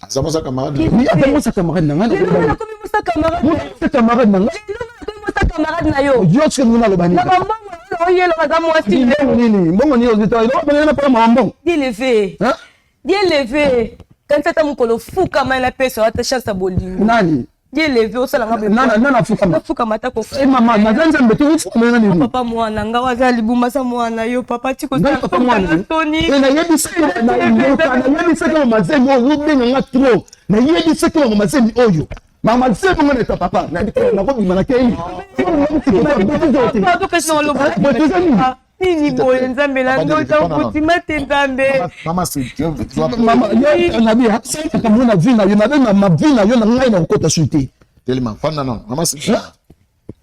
Aza mwasi ya camarade na yo? Oui, aza mwasi ya camarade na ngai. Lelo nakomi mwasi ya camarade na yo. Mwasi ya camarade na ngai. Lelo nakomi mwasi ya camarade na yo. Yo soki ndenge naloba nini? Na bambongo oyelo aza mwasi. Mbongo nini? Mbongo nini ozwi? Eloko bengana na mpona mama mbongo. Bien levé. Hein? Bien levé. Kanisa ata mokolo fukama na pesa ata chance ya bolingo. Nani? Bien levé osala nga boye. Nana nana afukama. Nafukama ata kofuka. Eh mama, naza nzambe te, ofukama na nini? Papa mwana nga aza libuma sa mwana yo papa tiko Ngai papa mwana. Soni. Eh nayebisaki nayebisaki mama zemi oyo obenga nga trop. Nayebisaki mama zemi oyo. Mama zemi ngo neta papa. Nakobima na kei. Nini boye nzambe na ndota kotima te nzambe. Mama Mama yo nabi makambo na vie na yo nabe na ma vie na yo na ngai na kokota su te. Telema fanda non mama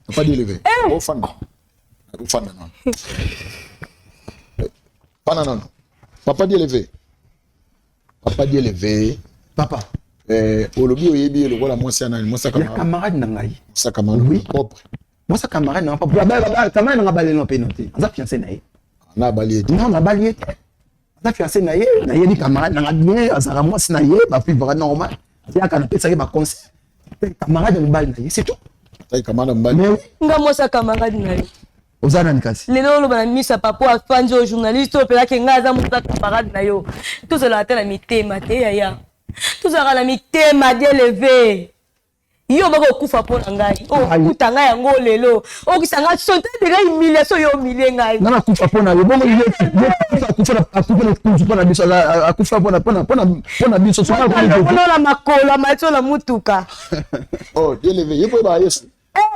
Papa Dieu levé. Ofanda. Ofanda non. Fanda non. Papa Dieu levé. Papa Dieu levé. Papa. Olobi oyebi ye lokola mwasi ya nani? Mwasi ya camarade. Ya camarade na ngai. Mwasi ya camarade. Oui. Propre. Mwasi ya camarade na ngai propre. Ba camarade na ngai balelo mpe no te. Aza fiancé na ye. Na bali ye te. Non, na bali ye te. Aza fiancé na ye, nayebi camarade na ngai bien, azalaka mwasi na ye, ba vivre normal. Yaka napesaki ba conseil. Camarade ya mobali na ye, c'est tout. Azalaki camarade ya mobali. Mais oui. Nga mwasi ya camarade na ye. Oza nani kasi? Lelo oloba na miso ya papa afandi oyo journaliste oyo opelaki ngai aza moto ya camarade na yo. Tozalaka ata na mitema te yaya. Tozalaka na mitema Dieu levé. Yo bako okufa mpo na ngai. Okuta ngai yango lelo. Okisa ngai soni te deja humiliation yo humilie ngai. Nga nakufa mpo na yo. Bongo ye akufa akufa na kuzu mpo na biso akufa mpo na mpo na mpo na biso. Soki na makolo amati na mutuka. Oh Dieu levé. Ye mpo ba Yesu.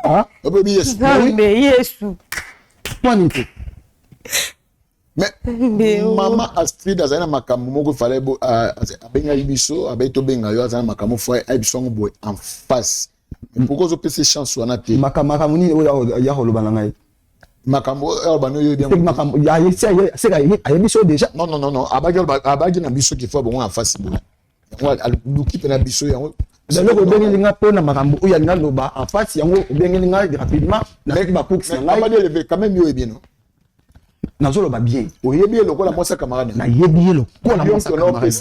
Ah? Oyebi Yesu. Nzambe Yesu. Mpo te. Mais mama Astrid azali na makambo moko fallait abengaki biso, abeyi tobenga yo, azali na makambo fo ayebi biso yango boye en face. Mais pourquoi ozopesa chance wana te? Makambo nini oyo ya koloba na ngai? Makambo oyo aloba no oyebi yango. Makambo ayebi biso déjà. Non non non non, abaki abaki na biso qu'il faut bongo en face boye. Yango aluki mpe na biso yango. Eloko obengeli nga mpo na makambo oyo alinga loba en face yango obengeli nga rapidement nayaki ba courses na ngai. Papa Dieu quand même yo oyebi no. Nazoloba bien. Oyebi ye lokola mwasi ya camarade. Nayebi ye lokola mwasi ya camarade.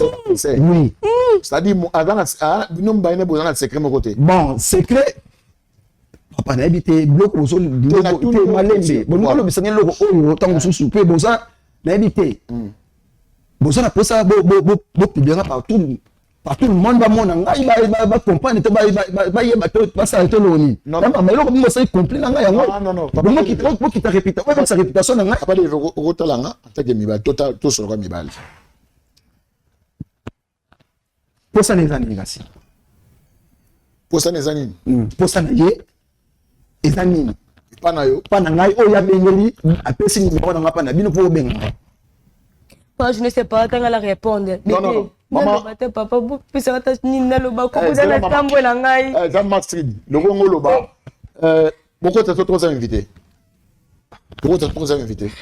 Oui. C'est-à-dire aza na bino mibale nde boza na secret moko te. Bon, secret papa nayebi te biloko bozo te malembe bolingi olobisa ngai eloko oyo ntango mosusu mpe boza nayebi te boza na mposa bopublie nga partout partout le monde bamona ngai bacomprendre te bayeba te basala te eloko nini mama eloko bino bosali compli na ngai yango bokita réputation réputation na ngai okotala nga antake mibali tosoloka mibali posa na eza nini kasi posa na eza nini posa na ye eza nini epa na yo epa na ngai oyo abengeli apesi nimero na ngai mpa na bino mpo obenga ngai Moi, je ne sais pas, quand elle répondre. Non, non, non. Maman. Naloba te papa, bopesaka ata nini naloba kokuta na ntambo na ngai. Eza Mastrid, lokongo oloba. Bokota so troisième invité. Bokota so troisième invité.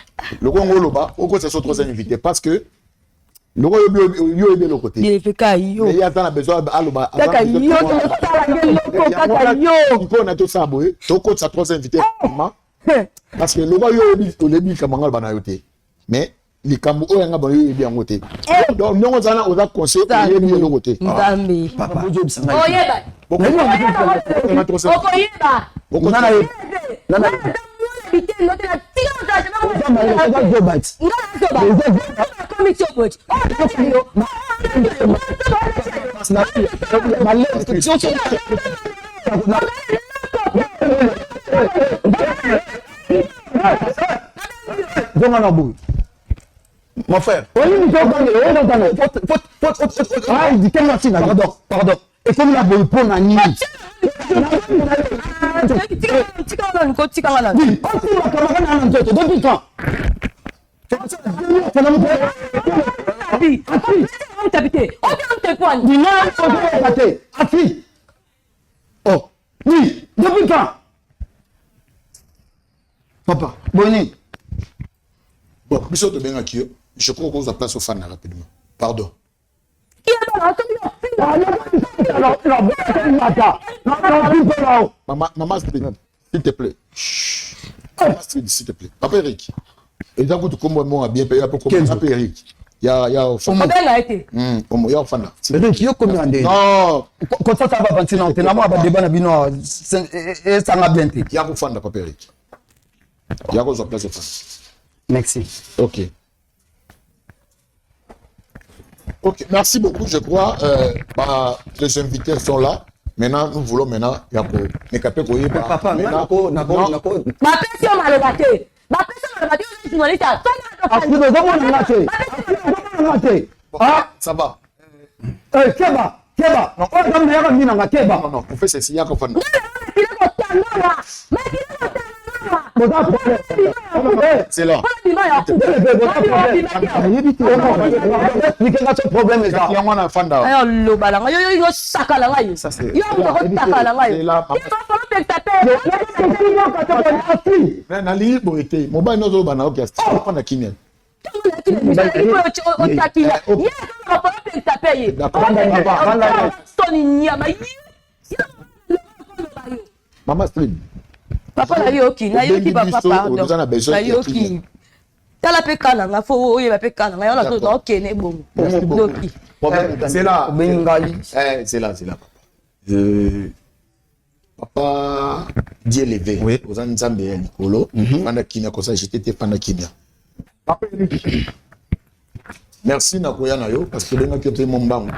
Lokongo oloba, okota so troisième invité parce que loko yo oyebi eloko te. Kaka yo. Mais ye aza na besoin aloba. Kaka yo, tosala nde eloko kaka yo. Mpo na tosala boye, tokotisa troisième invité. Parce que loko yo oyebi olebi likambo yango aloba na yo te. Mais likambo oyo yanga bango oyebi yango te. Donc ndenge oza na oza conseil oyebi eloko te. Nzambe. Papa. Oyeba. Okoyeba. Okoyeba. Zonga na boye. Mon frère. Oyebi moto okangela, oyebi okangela. Faut, ah, dikenga ntina. Pardon, pardon. Ekomi na boye mpo na nini? Tika nga nanu, tika nga nanu. Osimba camarade na nzoto depuis quand? Oh, oui, depuis quand? Papa, boni. Bon, biso tobengaki yo. Je crois qu'on place au fan rapidement. Pardon. Maman, maman, s'il te plaît. Chut. Maman, s'il te plaît. Papa Eric. eza kutu kombo moko bien pe ya po kombo papa Eric. Ya ya ofanda. Obenga ye te. Ya ofanda. Eric yo komi ande. Non. Kotsa ta ba vantina te na mwa ba débat na bino esanga bien te. Ya kofanda papa Eric. Ya kozwa place ofanda. Merci. OK. Ok, merci beaucoup. Je crois bah, les invités sont là. Maintenant, nous voulons maintenant yako mekape koyeba. Papa, nako nako nako. Bapesi yo maloba te. Bapesi yo maloba te oyo journaliste. Afrique ozomona nga te. Ozomona nga te. Ah, ça va. Eh, keba, keba. Oyo eza meyaka mina nga keba. Non, non, on fait ceci, yako fanda. Boza problème. C'est là. Expliquez nga so problème eza. Yango wana fanda. Ayo loba la ngai, yo yo saka la ngai. Yo moto akotaka la ngai. C'est là. Nalingi boye te. Mobali nyonso oloba na yo kiasi. Fanda kimia. Mama Astrid. Papa nayoki, nayoki papa pardon. Nayoki. Tala mpe ka na nga fo oyeba mpe ka na nga yango naokende bongo. Noki. C'est là. Obengi ngai. C'est là, c'est là papa. Papa Dieu levé. Oui. Oza nzambe ya likolo. Fanda kimia kosa jete te fanda kimia. Papa Eric. Merci na koya na yo parce que obengaki yo mpe mo mbangu.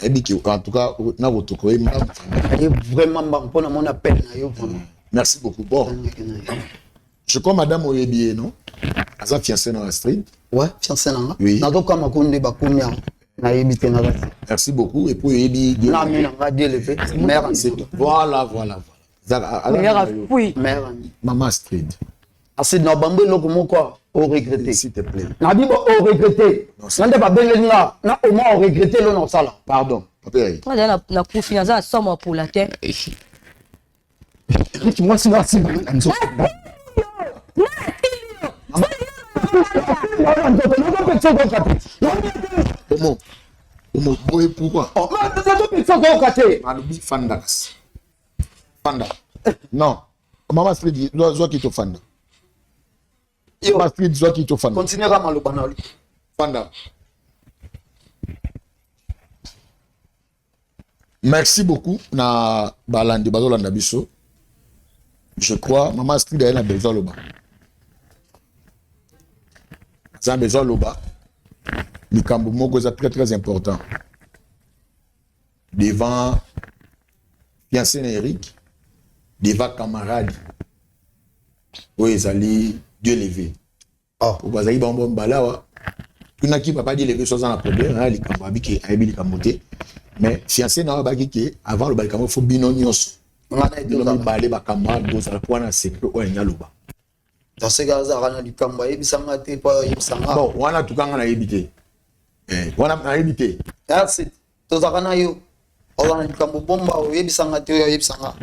Nayebi ke en tout cas na kotoka oye mbangu. Aye vraiment mbangu mpo namoni appel na yo vraiment. Merci beaucoup. Bon. Je crois madame oyebi ye non? Aza fiancé na Astrid. Ouais, fiancé na nga. Oui. Nazokama ko nde bakomi awa. Nayebi te naza te. Merci beaucoup. Et puis oyebi Dieu. Na ami na nga Dieu levé. Mère ami. Voilà, voilà, voilà. Mère ami. Mère ami. Maman Astrid. Astrid na bambo eloko moko o regretter. S'il te plaît. Na bibo o regretter. Na nde babengeli nga na au moins o regretter lo na osala. Pardon. Papa Eric. Nga na kufi naza na somo ya pola te. Eric mwasi na asimba nga na nzoto. Omo, omo, boye pourquoi? Oh, nazopekisa koyoka te. Alobi fanda kasi. Fanda. Non. Maman Astrid, zwa kito fanda. Maman Astrid, zwa kito fanda. Continue kaka maloba na yo. Fanda. Merci beaucoup na balandi bazolanda biso. Je crois maman Astrid aye na besoin loba. Aza besoin loba. Likambo moko eza très très important. Devant fiancé na Eric, devant camarade oyo ezali Dieu levé. Oh. Po bazali bango mibale awa. Tunaki papa Dieu levé so aza na problème na likambo abiki ayebi likambo te. Mais fiancé na abaki ke avant loba likambo faut bino nyonso. Bino mibale ba camarade bozala po wana secret oyo alingi aloba. Dans ce cas azalaka na likambo ayebisa nga te po ayebisa nga. Bon, wana tuka nga nayebi te. Eh, wana nayebi te. Merci. Tozalaka na yo. Oza na likambo bomba oyebisa nga te oyo ayebisa nga.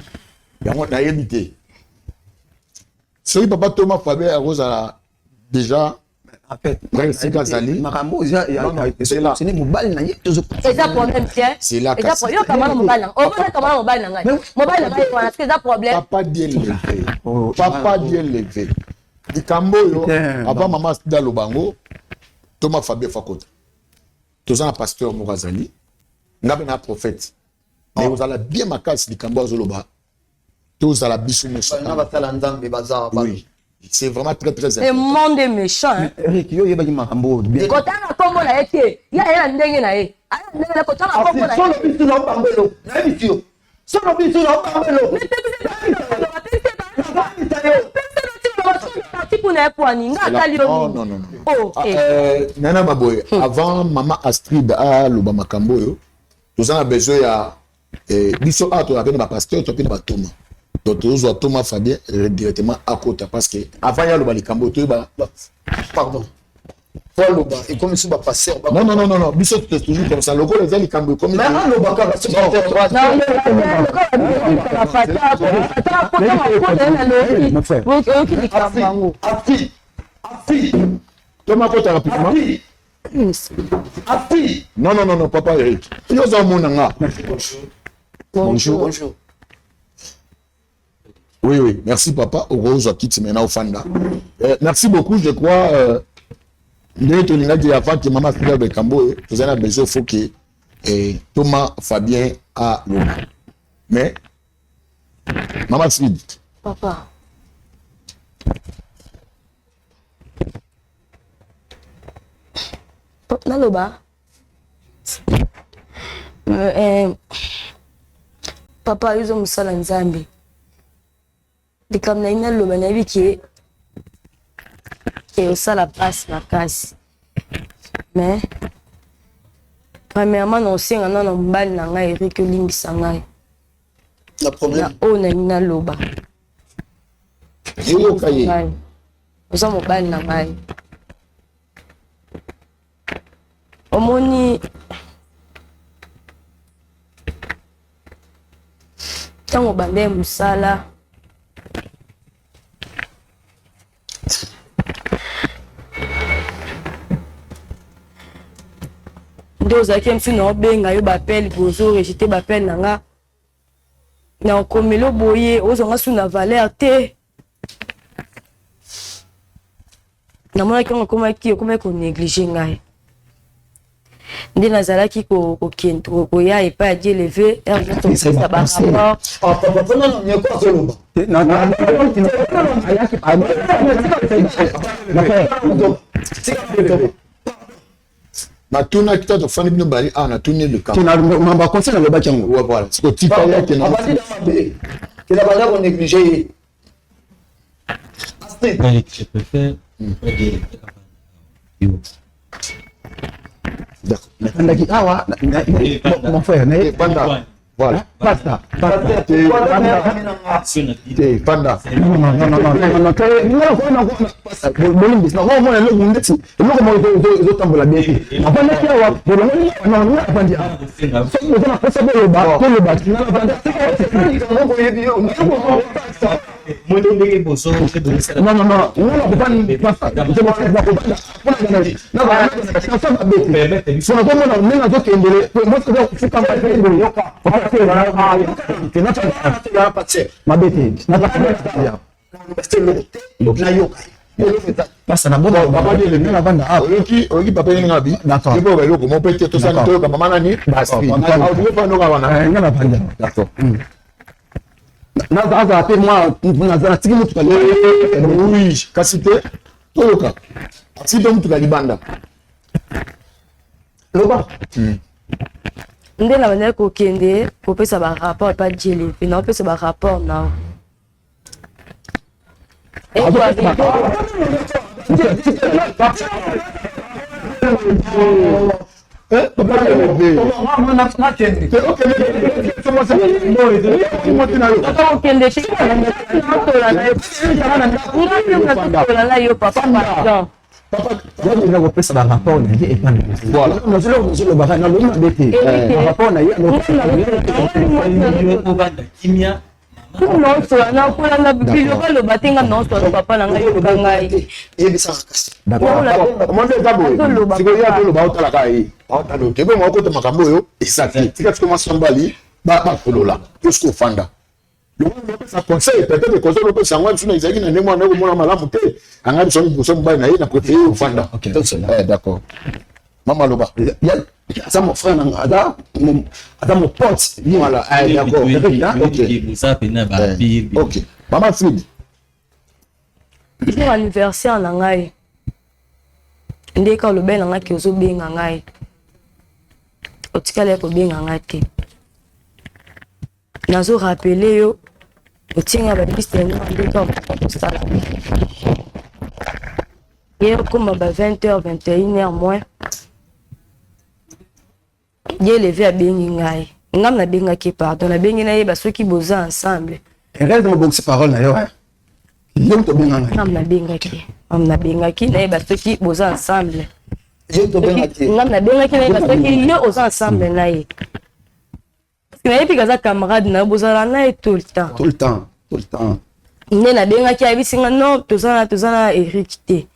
Yango nayebi te. Soki papa Thomas Fabien akozala déjà en fait esika azali makambo eza mobali na ye eza problème te c'est là eza yo kamana mobali na omona kamana mobali na ngai mobali na ngai wana eza problème papa Dieu levé papa Dieu levé likambo oyo avant mama Astrid aloba yango Thomas Fabien Fakota toza na pasteur moko azali nga mpe na prophète mais ozala bien makasi likambo azoloba tozala biso nyonso na basala nzambe baza oui c'est vraiment très très important. Le monde est méchant. Hein? Eric, yo yebaki makambo bien. Kotanga kombo na ye te. Ya ye na ndenge na ye. Aya ndenge na kotanga kombo na ye. Solo biso na bambelo. Na biso yo. Solo biso na bambelo. Mais pepise ba. Pepise ba. Pepise ba. kuna ye pwani nga atali yo Non, nini non, non, non. Oh, Ah, eh. Nana Maboye, avant Mama Astrid aloba makambo oyo, toza na besoin ya biso awa tozalaka na bapasteur to mpe na batoma. Donc tozozwa Thomas Fabien directement akota parce que avant ye aloba likambo oyo toyeba. Pardon, po aloba ekomi so bapasteur. Non, non, non, non, non, biso c'est toujours comme ça. Lokola eza likambo ekomi. Mais aloba kaka soki Mon frère. Oyoki likambo yango. Afi, afi. Thomas akota rapidement. Afi, afi. Non, non, non, non, papa Eric. Yo oza omona nga. Bonjour, bonjour. Oui, oui, merci papa. Okozwa kiti maintenant ofanda. Merci beaucoup, je crois. Ndenge tolingaki avant que mama Astrid aloba likambo oyo, toza na besoin faut que Thomas Fabien aloba. Mais mama Astrid, Papa, naloba. Papa, yo oza mosala Nzambe. Likambo na ye naloba, nayebi ke osala mpasi makasi, mais premièrement na osenga nano mobali na ngai Erik olimbisa ngai na problème na oyo nalingi naloba. Yoyoka ye. Ngai oza mobali na ngai, omoni ntango obanda ye mosala, nde ozalaki mosu na obenga yo bapele, bozo rejete bapele na nga na okomelo boye, ozwanga su na valeur te. Namonaki yango ekomaki konéglige ngai nde nazalaki kokende koya epai ya Dieu levé heure nyonso kopesa barapport. Ah, papa, mpona na nyeko azoloba. Natunaki ta tofandi bino bali awa, natuni likambo. Baconseil nalobaki yango. Ouais, voilà. Siko tika ye akende. Abandi na mabe kela banda konéglige ye, Astrid. Eric, je préfère pas dire yo. D'accord. Nafandaki awa mon frère. Eh, Panda. Voilà. Pasta, pasta. Te, Sur notre te, Panda. Bolimbisi, nakomona eloko ndeti eloko moko ezotambola bien te. Nafandaki awa, bolongoli nga, nafandi awa. Soki boza na posa boloba, toloba. Nga nafandi. Moi ndenge bozo bozosala. Non, non, non, nga nakofandi, pasta, nakofanda mpona mabe te. So nakomona ndenge azokendele mabe te. Pasta na Papa Dieu navanda awa. Oyoki, oyoki papa ye nga bi. D'accord. Ye bo eloko mo pe te tosani D'accord. toyoka mama nani? Astrid. D'accord. Ah, okoki fanda wana. Nga navandi awa. D'accord. Azala mpe mwa natiki motuka. Oui, kasi te toyoka. Atiki mpe motuka libanda. Loba. Nde na bandaki kokende kopesa barapport epa Dieu levé, na opesa barapport nao. Eh, papa Dieu levé. Nakende. Te okende mwasi na yo. Okende te, naotola na yo, ngai nazotola na yo papa, pardon. Papa eza kopesa barapport na ye epai. Voilà. Nazolobaka, nalobi mabe te. Barapport na ye. Yo obanda kimia. Naosola nakolanda biloko aloba te, nga naosola papa na ngai, yoka ngai. Yebisaka kasi. Omoni eza boye. Azoloba Sikoyo ye papa. azoloba, aotalaka ye. Aotala yo te. Bongo akota makambo oyo eza te. Tika sikoyo mwasi na mobali bakolola. Yo sikoyo ofanda. Lokola opesa conseil, peut-être conseil opesa yango biso na ezalaki na ndenge wana komona malamu te. Anga biso liboso mobali na ye na préféré ofanda. Ok. Eh, d'accord. Mama loba. Aza mon frère nanga, aza mon pote. Voilà, eh, d'accord. Ok. Boza pena ba pire. Ok. Mama Astrid. Jour anniversaire na ngai nde ka olobeli na ngai ke ozobenga ngai, otikali ya kobenga ngai te. Nazorapele yo otie ngai baliste nga nde ka kosala. Ye okoma ba 20 h 21 h moins. Ye leve abengi ngai. Ngam nabengaki pardon, nabengi nayeba soki boza ensemble. Erreur de mobongisi parole na yo hein. Yo moto obenga ngai. Ngam nabengaki. Ngam nabengaki nayeba soki boza ensemble. Yo moto obengaki. Ngam nabengaki nayeba soki yo oza ensemble na ye. Parce que nayebi kaza camarade na yo bozala na ye tout le temps. Tout le temps, tout le temps. Nde nabengaki ayebisi nga non toza na toza na Eric te.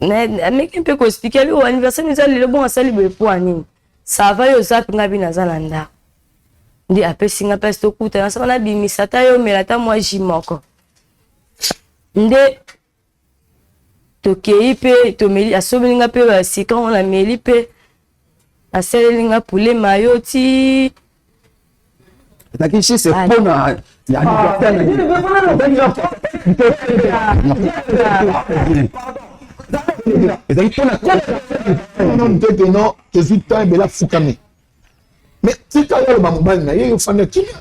Ameki mpe koexplike abi anniversaire eza lelo bongo asali boye mpo ya nini? Ça va yo oza mpe nga bi naza na ndako. Nde apesi nga mpasi tokutana saka nabimisa ata yo omela ata mwa jus moko. Nde tokei mpe tomeli asombeli nga mpe basika ngo nameli mpe asaleli nga poulet mayo ti ezalaki juste mpona ya anniversaire ezalaki mpona nanu te ke non tozwi temps ebele afukami mais tika yo aloba mobali na ye yo fanda kimia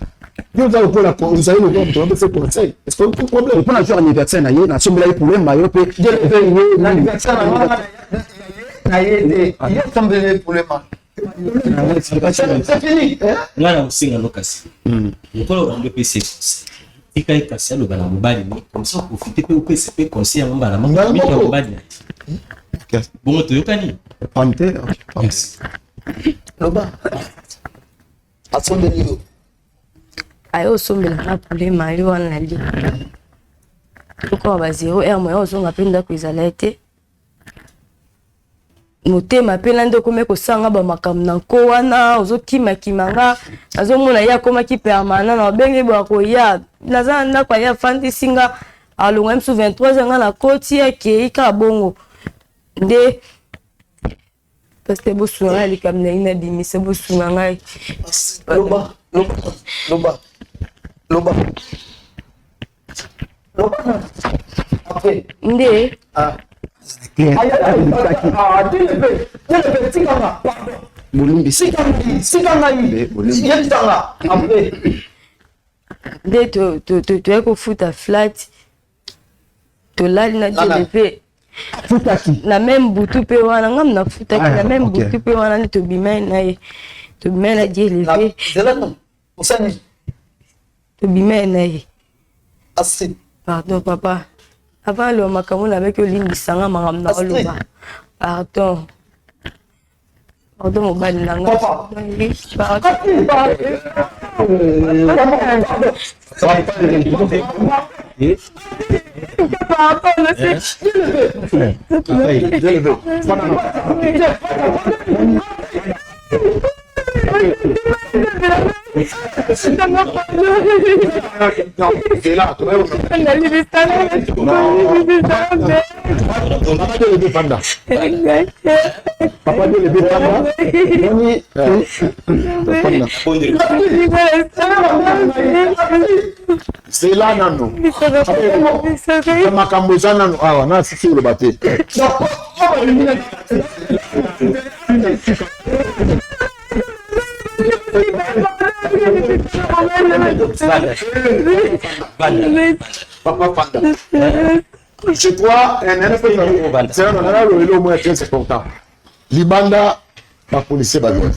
yo oza lokola ozali lokola moto apesa conseil est ce que problème mpona jour anniversaire na ye nasombela ye poulet mayo mpe na ye te ye asombeli ye poulet mayo c'est fini nga na kosenga no kasi lokola obandi opesa ye conseil tika ye kasi aloba na mobali ne comme ça oprofite mpe opesa mpe conseil yango mbala moko mingi ya mobali na ye bongo toyokani Merci. Loba. Asombeli yo. Aye osombela nga poulet mayo wana nalie. Tokoma ba 0 heure moya ozonga mpe ndako ezala te. Motema mpe na nde okomi kosala nga bamakambo na nko wana ozokimakima nga nazomona ye akomaki permanent na obenge boya koya naza na ndako aye afandisi nga alonga ye mosusu 23 heures nga nakoti akei kaka bongo nde Pasteur bosunga ngai likambo na ye nabimisa bosunga ngai. Loba, loba, loba, loba. Loba na. Après. Nde. Ah. Aïe, aïe, ah, dieu tika nga, pardon. Bolimbisi. Tika ngai, tika ngai. Yebisa nga, après. Nde toyaki kofuta flat tolali na dieu Futaki. Na même butu pe wana ngam na futaki na même butu pe wana nde tobimai na ye tobimai na Dieu levé. Zela non. Osani. Tobimai na ye. Astrid. Pardon papa. Avant aloba makambo na beki olimbisa nga makambo na oloba. Pardon. Pardon mobali na nga. Papa. Papa Dieu le zela nano makambo eza nano awa nasisi koloba te Papa Fanda. Je crois, c'est un mot très important. Libanda, ba policier bazali.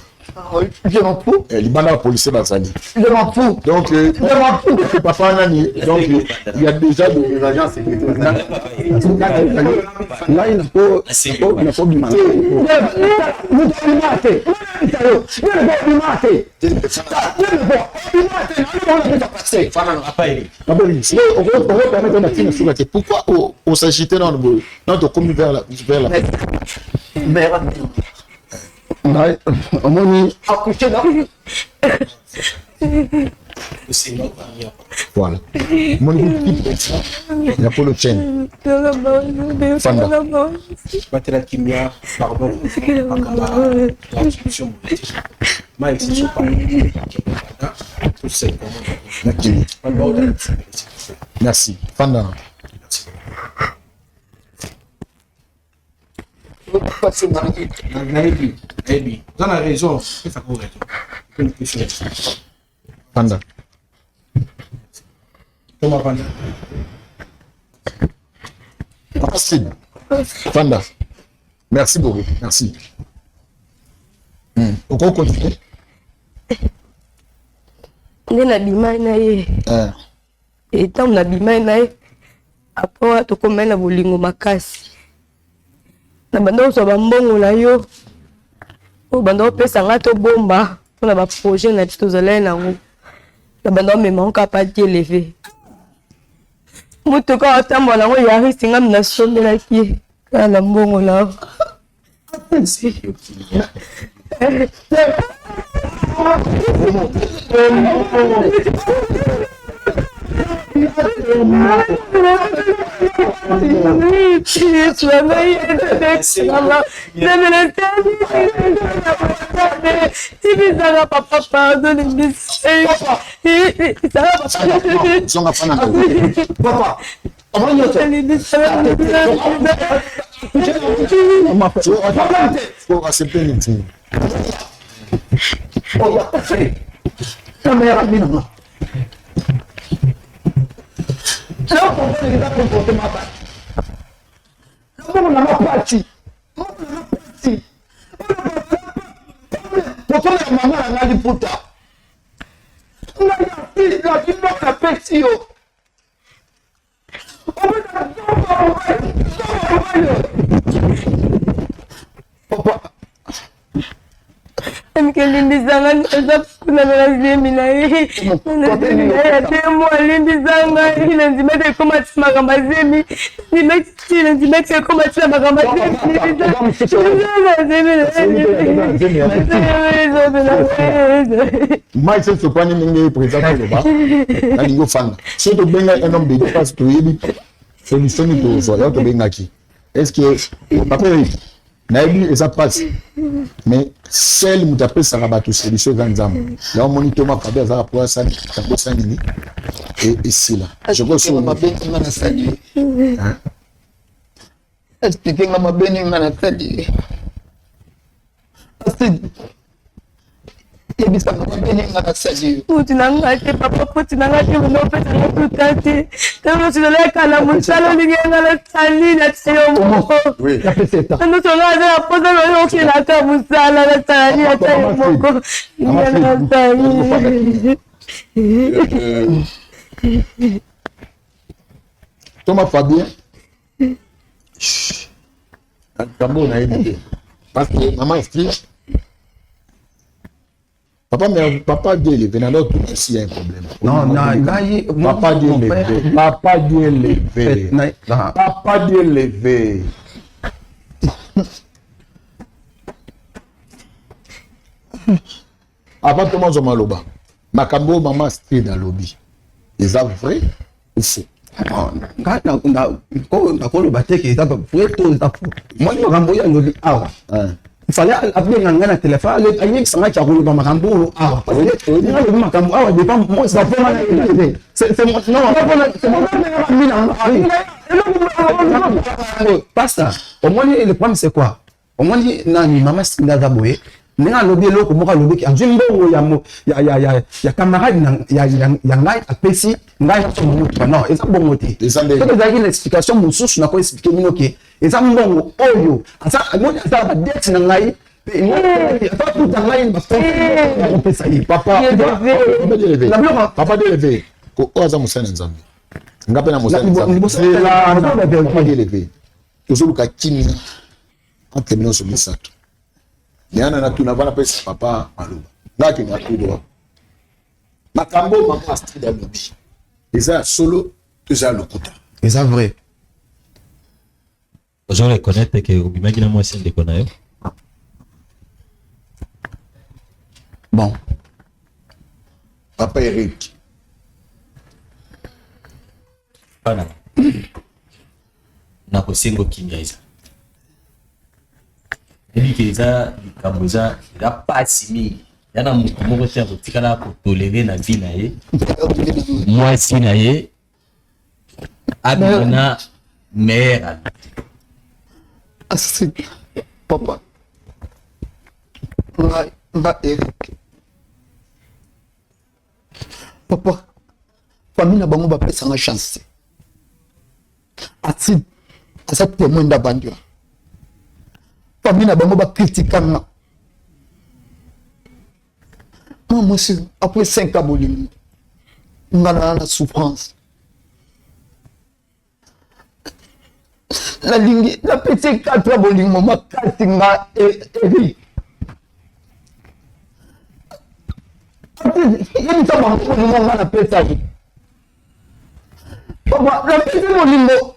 Je m'en fous. Eh, libanda ba policier bazali. Je m'en fous. Donc, je m'en fous. Papa Nani, donc il y a déjà des agents de sécurité. Ngai nakobima okopermettre na tina suka te pourquoi osagite nano boye nano tokomi vers la vers la ngai omoni Voilà. Moni ya polo chaîne. Fanda. Batela kimia, pardon. Merci. Fanda. Nayebi, nayebi. Oza na raison, pesaka raison. Fanda. Toma fanda. Papa Sid. Fanda. Merci beaucoup. Merci. Okoki continuer? Nde nabimai na ye. Eh. Ntango nabimai na ye, après wana tokomai na bolingo makasi. Na banda kozwa bambongo na yo oyo banda kopesa ngai tobomba mpona baprojet na biso tozalaki nango. Na banda komema yango kaka pa Dieu levé. Motuka otambola nango Yaris ngai nasombelaki ye kaka na mbongo na yo. Papa, pardon, Zonga fana na Papa, Faut accepter nini? Mama na ngai liputa ngai nazwi mbongo napesi yo. Emke limbisa ngai eza kuna na zemi na ye ya demo alimbisa ngai na ndima ete ekoma ti makambo ya zemi na ndima ete ekoma ti na makambo ya zemi. Mike soki topani ndenge président toloba nalingi ofanda soki tobengaki un homme de Dieu parce toyebi solution nini tozwa yango tobengaki est ce que papa Eric nayebi eza mpasi mais seul moto apesaka bato solution eza nzambe yango omoni toma fabi azalaka po asali yango esali nini esila je crois mabe nga nasali explike nga mabe nini nga nasali yebisa nga mabe nini nga nasali yo mutu na nga te papa foti na nga te moto opesa nga tuta te ntango nyonso nalaka na mosala olingi nga nasali natia yo moko ntango nyonso nga aza na mposa na yo okelaka mosala nasala nini natia yo moko nasali. Thomas Fabien likambo oyo nayebi te parce que mama Esther papa mais papa Dieu élevé na tout aussi il y a un problème. Non, non, ngai papa Dieu élevé, papa Dieu élevé, papa Dieu élevé. Avant tout le monde maloba makambo oyo mama Astrid alobi eza vrai ou faux? Ngai nakoloba te ke eza vrai to eza faux. Moni makambo oyo alobi awa, fallait abenga ngai na telefone ayebisa ngai kya koloba makambo oyo awa, parce que ngai alobi makambo awa devant moi, c'est non pasta. Omoni, le problème c'est quoi? Omoni nani mama Sinda aza boye ndenge alobi eloko moko, alobi azwi mbongo ya ya ya ya camarade na ya ya ngai, apesi ngai nasomba motuka. Non, eza bongo te. Soki ezalaki na explication mosusu, nako explique bino ke eza mbongo oyo aza moni aza na badete na ngai, aza ngai bakopesa ye. Papa papa Dieu oyo aza mosali na Nzambe, nga mpe na mosali na Nzambe. Papa Dieu, tozoluka kimia entre bino nyonso misato. Yana natuna vana pesa papa maloba nga akende atudoa makambo oyo mama Astrid alobi eza ya solo to eza ya lokuta? Eza vrai. Ozo reconnaître ke obimaki na mwasi ya ndeko na yo? Bon. Papa Eric. Bana nakosengo kimia, eza yebi ke eza likambo eza eza pasi mingi ya na moto moko te akotikala kotolere na vie na ye mwasi na ye abima na meilleur ami. Astrid, papa ngai nga Eric, papa famille na bango bapesanga chance te. Astrid. Aza témoin nde abandi wana. Famille na bango bakritika nga. Mwa mwasi après 5 ans bolingo nga na na souffrance. Nalingi napesi 4 ans bolingo makasi nga Eric. Yebisa bango bolingo nga napesaki. Papa, napesi bolingo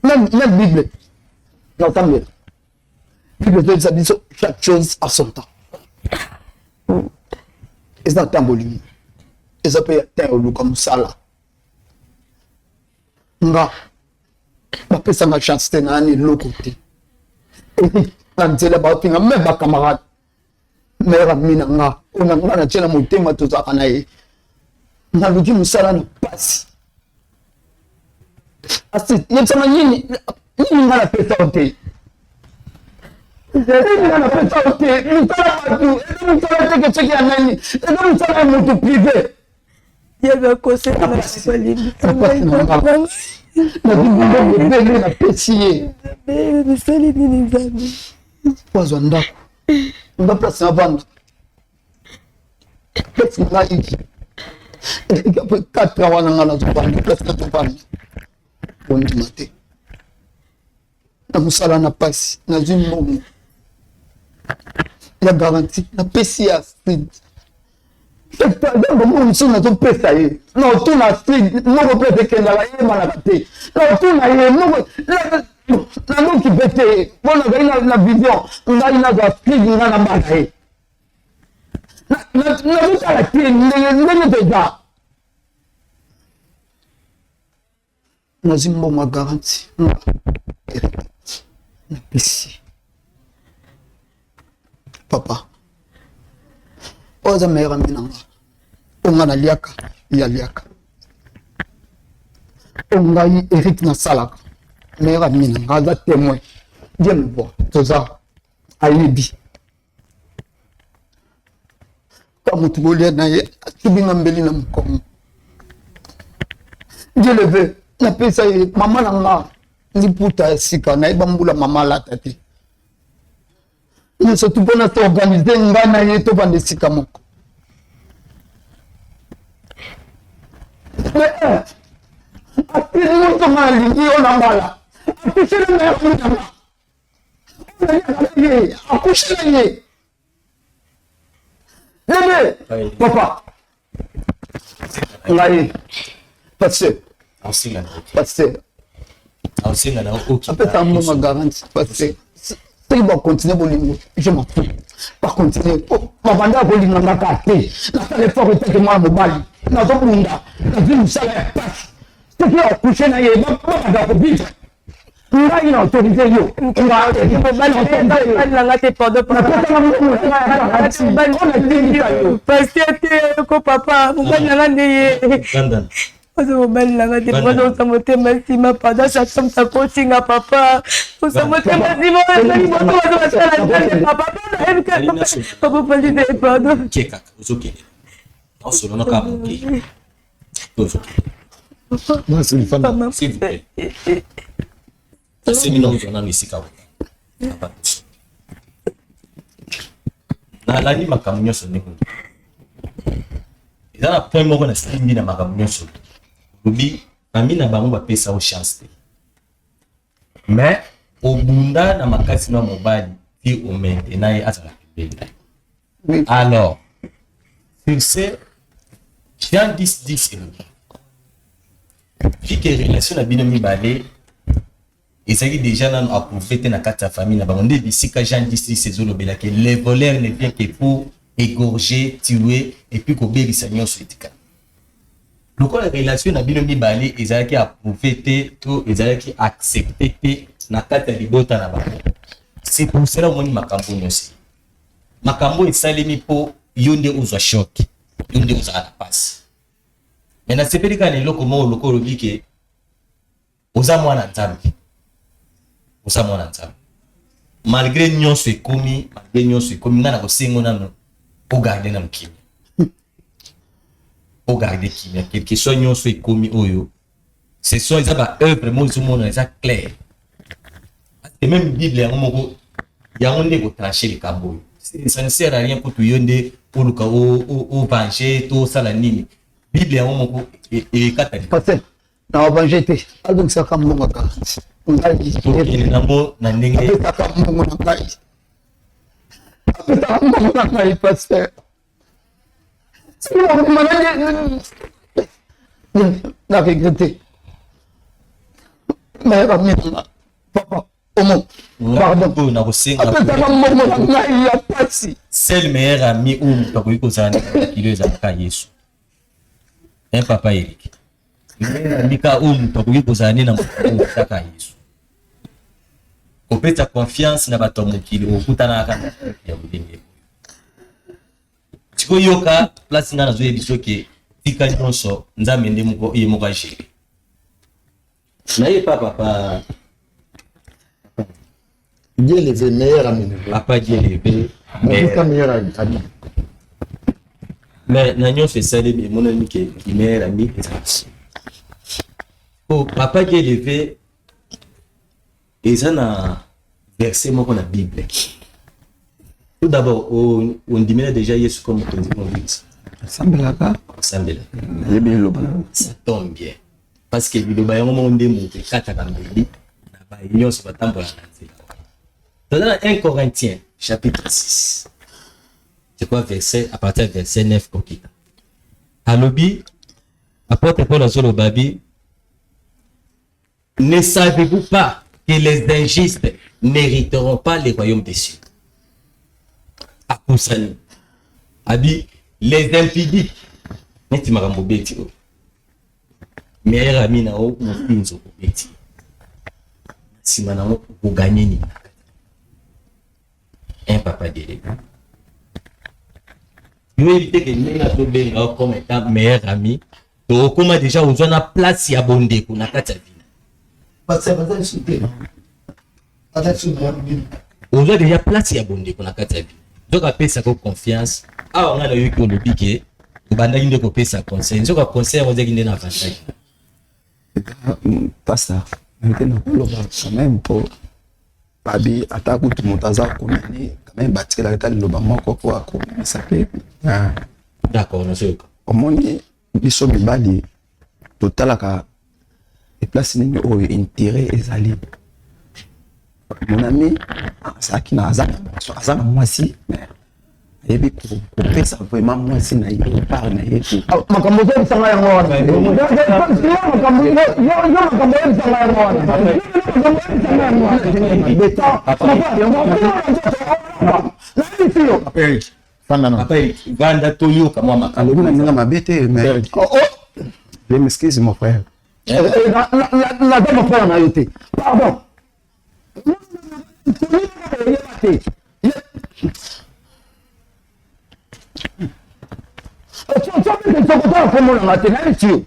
même même Bible nasambela Bible ezoyebisa biso chaque chose à son temps. Eza ntango bolingo, eza mpe ya temps ya oluka mosala. Nga bapesanga chance te, nayani eloko te. Eric na nzela baofinga meme bacamarade mare ami na nga oyo na nga natie na motema tozalaka na ye, naluki mosala na pasi asi yebisanga nini nini nga napesa yo te, nini nga napesa yo te. Mosala bato eza mosala te ke soki ya nani, eza mosala ya moto privé. Ebele napesi ye po azwa ndako nga place navanda, place ngai apres 4 ans wana nga nazovanda place nazovanda, kondima te na mosala na pasi, nazwi mbongo ya garantie napesi ya Astrid. Ntango moko mosusu nazopesa ye na otuna Astrid moko mpe ekendaka yebanaka te, na otuna ye moko naluki mpe te mpo nazali na vision ngai nazwa Astrid ngai na bana ye nazotala te ndenge toza. Nazwi mbongo ya garantie napesi papa oyo aza meilleur ami na nga, oyo nga naliaka ye aliaka, oyo ngai Eric nasalaka, meilleur ami na nga aza témoin, Dieu me voit, toza ayebi ka motu bolia na ye atubi nga mbeli na mokongo. Dieu le veut, napesa ye mama na nga liputa ya sika, nayeba mbula mama alata te nyonso tu mpona toorganize ngai na ye tovanda esika moko. Mais atili nyonso nga nalingi yo na mbala akusela nga ya kuna ye akushe na ye bebe papa ngai pasteur pasteur apesa mbongo garanti pasteur soki bakontinue bolingo, je m'en fous, bakontinue babanda kolinga nga kaka te. Nasala effort etake mwana mobali, nazobunda, nazwi mosala ya pasi, soki akushe na ye babanda kovivre ngai na autorise yo. Mobali na nga te, pardon pasteur te ko papa, mobali na nga nde ye oza mobali na nga te. Papa, osa motema nsima, pardon. Satan takotinga papa, osa motema nsima oyo ezali moto bazo basala nzambe papa, papa palise, pardon. S'il vous plaît. Nasengi na ozwa nano esika wana. Nalandi makambo nyonso ndenge eza na point moko nasimbi na makambo nyonso olobi. Famille na bango bapesa yo chance te, mais obunda na makasi na mobali ti omaintenant ye azala pembeni na yo. Alors sur ce, Jean 10 10 elobi vu que relation na bino mibale ezalaki déjà nano approuvé te na kati ya famille na bango, nde bisika Jean 10 10 ezolobelaki: le voleur ne vient que pour égorger, tuer et puis kobebisa nyonso etikala. Lokola relation na bino mibale ezalaki approuvé te to ezalaki accepté te na kati ya libota na bango, c'est pour cela omoni makambo nyonso, makambo esalemi mpo yo nde ozwa choc, yo nde ozala na pasi. Mais nasepeli kaka na eloko moko, lokola olobi ke oza mwana Nzambe, oza mwana Nzambe malgré nyonso ekomi, malgré nyonso ekomi. Ngai na kosengo nano ogarde nano kimia, ogarde kimia quelque soit nyonso ekomi oyo. Ce sont eza ba œuvre mo ezomona eza clair. Et même Bible yango moko yango nde ekotranche likambo oyo. Ça ne sert à rien kutu yo nde oluka ovange to osala nini. Bible yango moko ekata likambo. Pasteur, na ovange te, alongisaka mbongo kaka. Ngai tokende nango na ndenge apesaka mbongo na ngai. Apesaka mbongo na ngai, pasteur. Na regrette. Mayaka mingi papa omo pardon oyo nakosenga apesaka mbongo na ngai ya pasi. Seul meilleur ami oyo moto akoki kozala na mokili oyo ezalaka Yesu. Un papa Eric. Meilleur ami ka oyo moto akoki kozala nde na mokili oyo ezalaka Yesu. Kopesa confiance na bato ya mokili okutanaka na ya lolenge oyo. Sikoyo yoka place nga nazoyebi soki tika nyonso Nzambe nde moko ye moko agere. Na ye pa papa Dieu levé, meilleur ami. Papa Dieu levé. Mais meilleur ami. Mais na nyonso esalemi emonani ke meilleur ami ezalaki. Po papa Dieu levé eza na verset moko na Bible. Tout d'abord, ondimela déjà Yesu comme mokonzi mobikisi. Asambelaka. Osambelaka. Nayebi liloba na. Ça tombe bien. Parce que liloba yango moko nde moto ekataka mbeli na baye nyonso batambola na nzela. Toza na 1 Corinthiens chapitre 6. C'est quoi verset à partir de verset 9 kokita. Alobi apôtre Paul azoloba bi ne savez-vous pas que les injustes n'hériteront pas le royaume des cieux? Akusani. Abi les impudiques neti makambo obeti oyo meilleur ami na yo mofinzo obeti nsima nango okoganye nini? Un papa délégué yoyebi te ke ndenge azobenga yo comme étant meilleur ami, to okóma déjà ozwa na place ya bondeko na kati ya vina. Pasteur, baza lisusu te, baza lisusu meilleur ami. Ozwa déjà place ya bondeko na kati ya vina, nzoka apesaka confiance. Awa ngai nayoki olobi ke obandaki nde kopesa conseil, nzoka conseil yango ezalaki nde na avantage. Pasteur, nayoki na koloba quand même mpo babi ata kutu moto aza komani quand même batikelaka ata liloba moko mpo akomemisa mpe. D'accord, nazoyoka. Omoni, biso mibali totalaka eplace nini oyo intérêt ezali. Mon ami azalaki na aza na mwasi, mais ayebi kopesa vraiment mwasi na ye part na ye te. Makambo ozoyebisanga yango wana, yo makambo oyebisanga yango wana, makambo oyebisanga yango wana, nayebisi yo. Fanda na. Papa Eric, vanda toyoka mwa makambo. Alobi na ndenge mabe te, mais je m'excuse, mon frère. Naza mon frère na yo te, pardon. Oyeba te sokotala kombo na nga te, nayebisi yo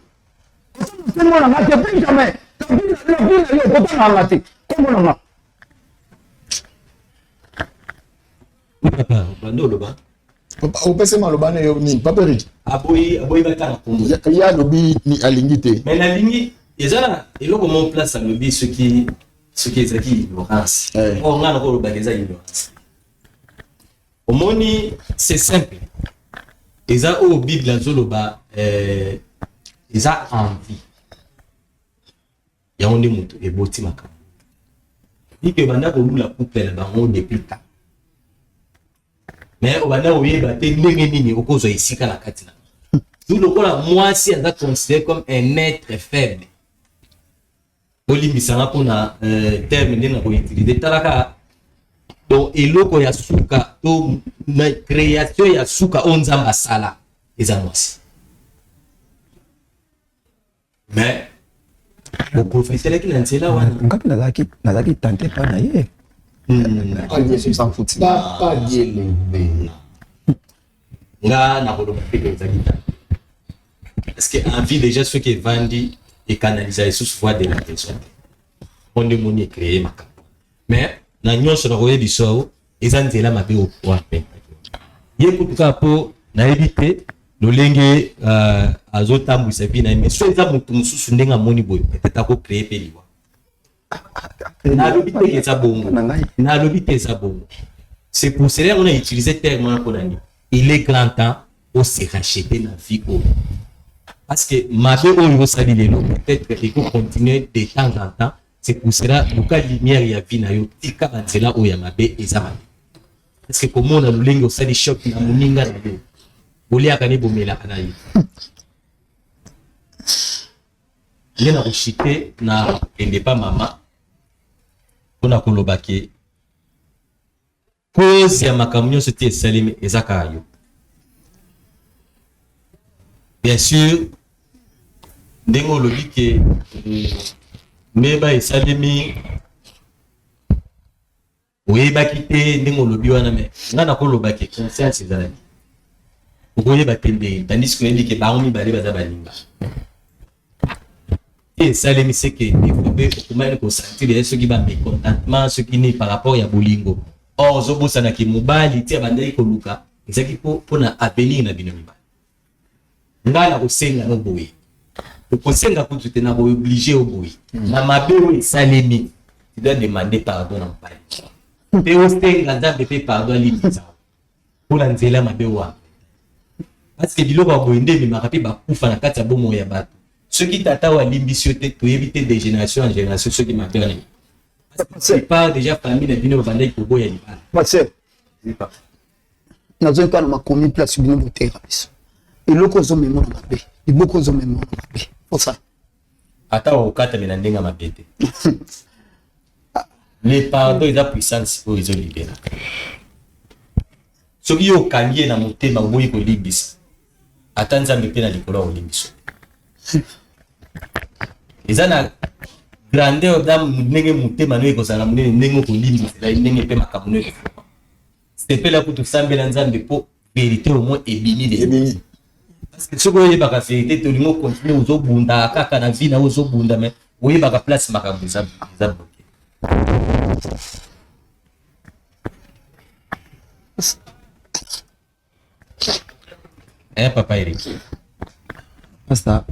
kombo na nga te, plus jamais na vie na yo okotanga nga te kombo na nga. Papa, bando oloba. Opesi maloba na yo nini, papa Eric? Aboyi, aboyi batanga kombo. Ye alobi alingi te. Mais nalingi eza na eloko mo place alobi soki ezalaki ignorance. Or nga nakolobaka eza ignorance. Omoni, c'est simple, eza oyo Bible azoloba, eza envie yango nde moto eboti makambo ike obanda kolula couple na bango depuis ta, mais obanda koyeba te ndenge nini okozwa esika na kati na tout lokola mwasi aza considéré comme un être faible. Bolimbisanga mpona terme nde na koutiliser. Talaka donc eloko ya suka to na création ya suka oyo Nzambe asala eza mwasi, mais boprofitelaki na nzela wana. Nga mpe nazalaki tenté mpa na ye. Papa Dieu. Nga nakoloba te ke ezalaki tenté, parce que envie déjà soki evandi ekanalisa lisusu voie de la raison te. Mpo nde moni ecréer makambo, mais na nyonso nakoyebi so eza nzela mabe oape ye kutu kaka mpo nayebi te lolenge azotambwisa vie na ye. Mais so eza motu mosusu ndenge amoni boye, peut-être akocréer mpe liwa. Nalobi te eza bongo. Nalobi te eza bongo. C'est pour cela qu'on a utilisé terme wana mpona nini? Il est grand temps o se racheter na vie oyo. Parce que mabe oyo osali lelo peut-être eko continuer de temps en temps. C'est pour cela luka lumière ya vie na yo, tika ba nzela oyo ya mabe eza mabe. Parce que komona lolenge osali choc na moninga na yo, boliaka ne bomelaka na ye. Nde na koshite na kokende pa mama mpona koloba ke cause ya makambo nyonso ti esalemi eza kaka yo. Bien sûr ndenge olobi ke mbeba esalemi oyebaki te ndenge olobi wana, me nga nakoloba ke conscience ezalaki, okoyeba te ndenge, tandis que oyebi ke bango mibale baza baninga te. Esalemi seke mpe okomaki kosentir ye soki ba mécontentement soki nini par rapport ya bolingo. Or ozobosana ke mobali ti abandaki koluka ezalaki mpo na avenir na bino mibale. Ngai nakosenga no boye, okosenga kutu te, nakooblige yo boye na mabe oyo esalemi, tu dois demander pardon na mobali mpe osenga Nzambe mpe pardon alimbisa mpo na nzela mabe wana, parce que biloko ya boye nde ememaka mpe bakufa na kati ya bomoi ya bato. Soki tata oyo alimbisi yo te, toyebi te de génération en génération soki mabe wana, parce que déjà famille na bino babandaki koboya libala. Pasteur, nazongi kaka na makomi place bino boteyaka biso, eloko ozomema na mabe, liboko ozomema na mabe posa ata okatami na ndenge ya mabe te. Le pardon eza puissance oyo ezolibela. Soki yo okangi ye na motema, oboyi kolimbisa, ata Nzambe mpe na likolo akolimbisa. Eza na grandeur d'âme, ndenge motema no ekozala monene, ndenge okolimbisela ye, ndenge mpe makambo no ekofuma. Sepela kutu, sambela Nzambe mpo vérité au moins ebimi lelo, parce que soki oyebaka vérité te, olingi ocontinue ozobunda kaka na vie na yo, ozobunda mais oyebaka place makambo eza eza bloqué. Eh, papa Eric. Pasta,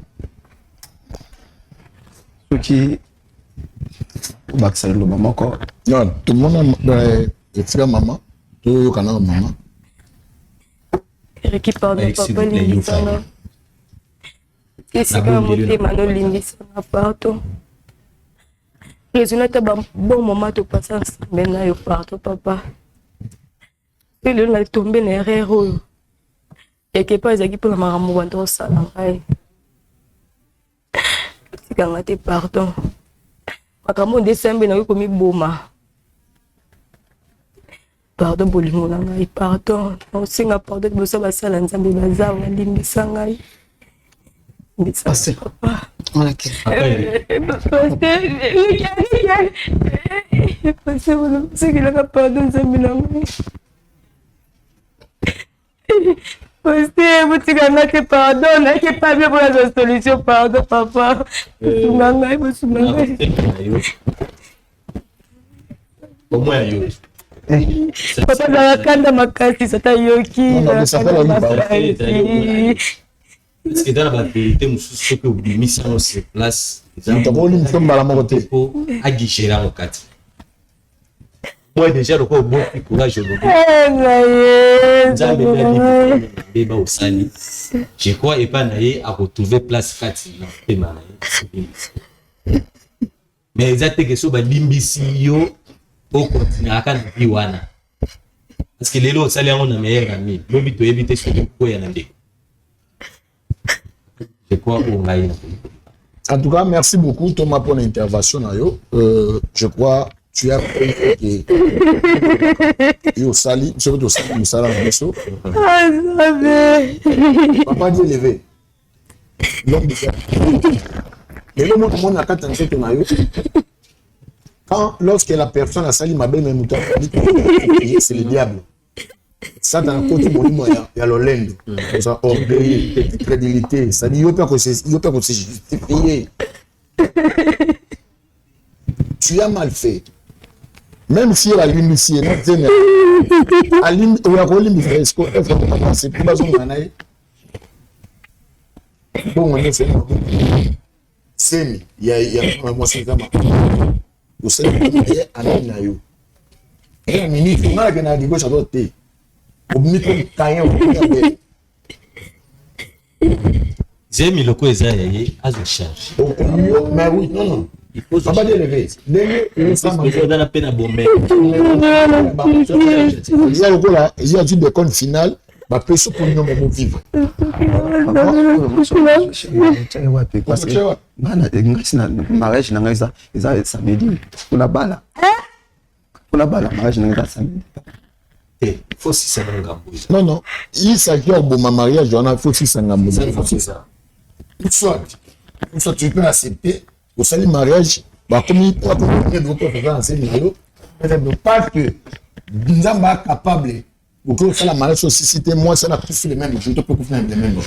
soki obakisa liloba moko. Non, tomona esika mama, toyoka nano mama. Eriki, pardon papa, limbisanga esika ya motema, nolimbisanga, pardon. Raisonne ata ba bon moment topasa ensemble na yo, pardon papa. Mpe lelo na tombe na erreur oyo quelque part ezalaki mpona makambo banda osala ngai, otikanga te, pardon. Makambo nde esambe, nakoki komiboma, pardon bolingo na ngai, pardon. Nakosenga pardon liboso basala Nzambe baza, balimbisa ngai. Papa, osekelaka, pardon Nzambe na ngai. Pasteur, botika nga te, pardon. Nayaki epai bino mpona zwa solution, pardon papa, bosunga ngai, bosunga ngai. Papa azalaka kanda makasi, sata yoki. Parce que eza na baverité mosusu, soki obimisi yango sur place, moto akolimisa mbala moko te. Po adigere yango kati moi déjà, lokola oboti courage, olobi Nzambe nde alimbisa mbeba osali, je crois epai na ye akotrouve place kati na motema na ye. Mais eza te ke so balimbisi yo, okontinuaka na vie wana, parce que lelo osali yango na meilleur ami, lobi toyebi te soki okoya na ndeko. Je crois oyo ngai na En tout cas, merci beaucoup Thomas pour l'intervention. Je crois tu as compris que yo sali, soki tosali mosala na biso. Papa Dieu levé. L'homme de fer. Lelo moto moni na kati ya nzoto na yo, quand lorsque la personne asali mabe, mais moto c'est le diable. Satan akoti molimo ya lolendo, oza orgueilleux, crédulité, c'est-à-dire yo mpe akose justifier. Tu as mal fait, même si alimbisi ye na zemi, oyo akolimbisa, est-ce que bazonga na ye bongo nyonso? Zemi ya mwasi eza mabe. Osali ye ami na yo. Ye na minute nga nakende na gauche à droite te. Obimi comme Caïn obimi Abel. Zemi loko eza ya ye azo charge. Yo mais oui non non. Papa Dieu levé. Ndenge eza na pe na bombe. Eza lokola eza du décompte final bapesi mpo nyongo bovivre. Bana ngasi na mariage na ngai eza eza samedi mpona bala mpona bala mariage na ngai eza samedi. Te, faut sisa na ngambo eza. Non non, il s'agit ya koboma mariage wana, faut sisa ngambo. Soit soit tu peux accepter osali mariage bakomi bakomi na nseli na yo parce que Nzambe a capable okoki kosala mariage osisi te mwasi wana akufi le même jour to mpe okufi na le même jour.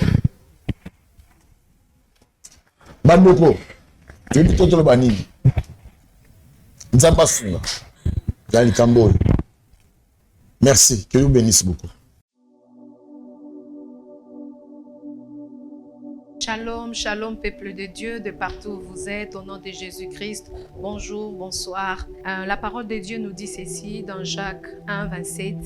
Bandeko, toyebi to toloba nini? Nzambe asunga na likambo oyo. Merci, que Dieu bénisse beaucoup. Shalom, shalom, peuple de Dieu, de partout où vous êtes, au nom de Jésus-Christ, bonjour, bonsoir. Euh, la parole de Dieu nous dit ceci dans Jacques 1, 27.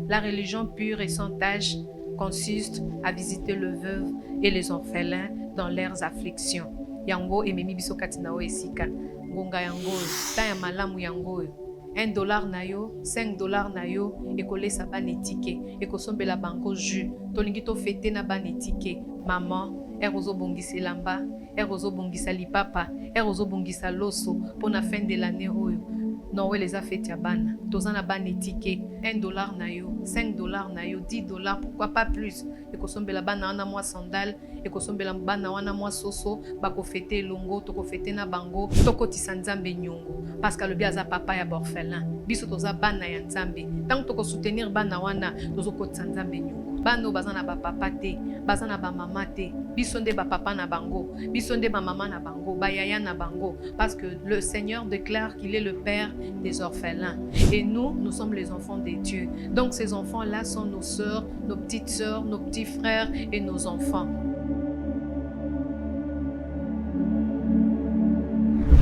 La religion pure et sans tache consiste à visiter le veuve et les orphelins dans leurs afflictions. Yango ememi biso kati na oyo esika. Ngonga yango oyo, temps ya malamu yango oyo. 1 dollar na yo, 5 dollars na yo ekolesa bana etike, ekosombela bango jus. Tolingi to fete na bana etike. Maman, heure ozo bongisa elamba, heure ozo bongisa lipapa, heure ozo bongisa loso pona fin de l'annee oyo. Noël eza fete ya bana. Toza na bana etike. 1 dollar na yo, 5 dollars na yo, 10 dollars, pourquoi pas plus. Ekosombela bana wana mwa sandale, ekosombela bana wana mwa soso, bako fete elongo, toko fete na bango, tokotisa Nzambe nyongo parce que alobi aza papa ya ba orphelins. Biso toza bana ya Nzambe. Tango toko soutenir bana wana, tozo kotisa Nzambe nyongo. Bana oyo baza na ba papa te, baza na ba mama te, biso nde ba papa na bango, biso nde ba mama na bango, ba yaya na bango, parce que le Seigneur déclare qu'il est le père des orphelins et nous, nous sommes les enfants de Dieu. Donc ces enfants-là sont nos sœurs, nos petites sœurs, nos petits frères et nos enfants.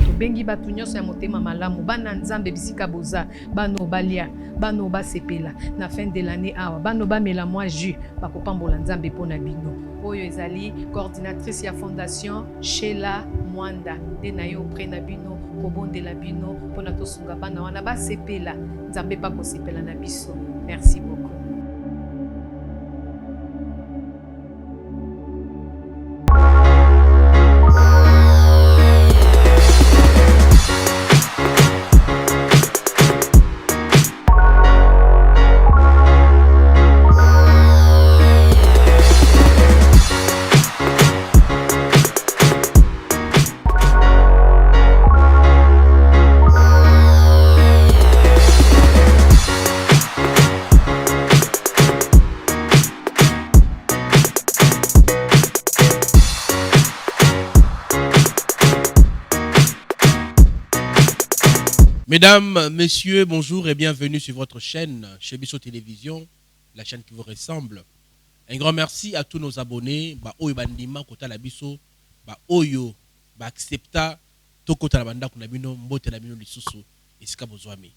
Tobengi bato nyonso ya motema malamu, bana Nzambe bisika boza, bana oyo balia, bana oyo basepela na fin de l'année awa, bana oyo bamela mwa jus, bakopambola Nzambe mpo na bino. Oyo ezali coordinatrice ya fondation Sheila Mwanda nde na ye auprès na bino kobondela bino mpo na tosunga bana wana basepela. Nzambe mpe akosepela na biso. Merci beaucoup. Mesdames, Messieurs, bonjour et bienvenue sur votre chaîne, chez Bisso Télévision, la chaîne qui vous ressemble. Un grand merci à tous nos abonnés, ba oyo bandima kotala biso, ba oyo ba accepta tokota na bandako na bino, mbote na bino lisusu esika bozwami.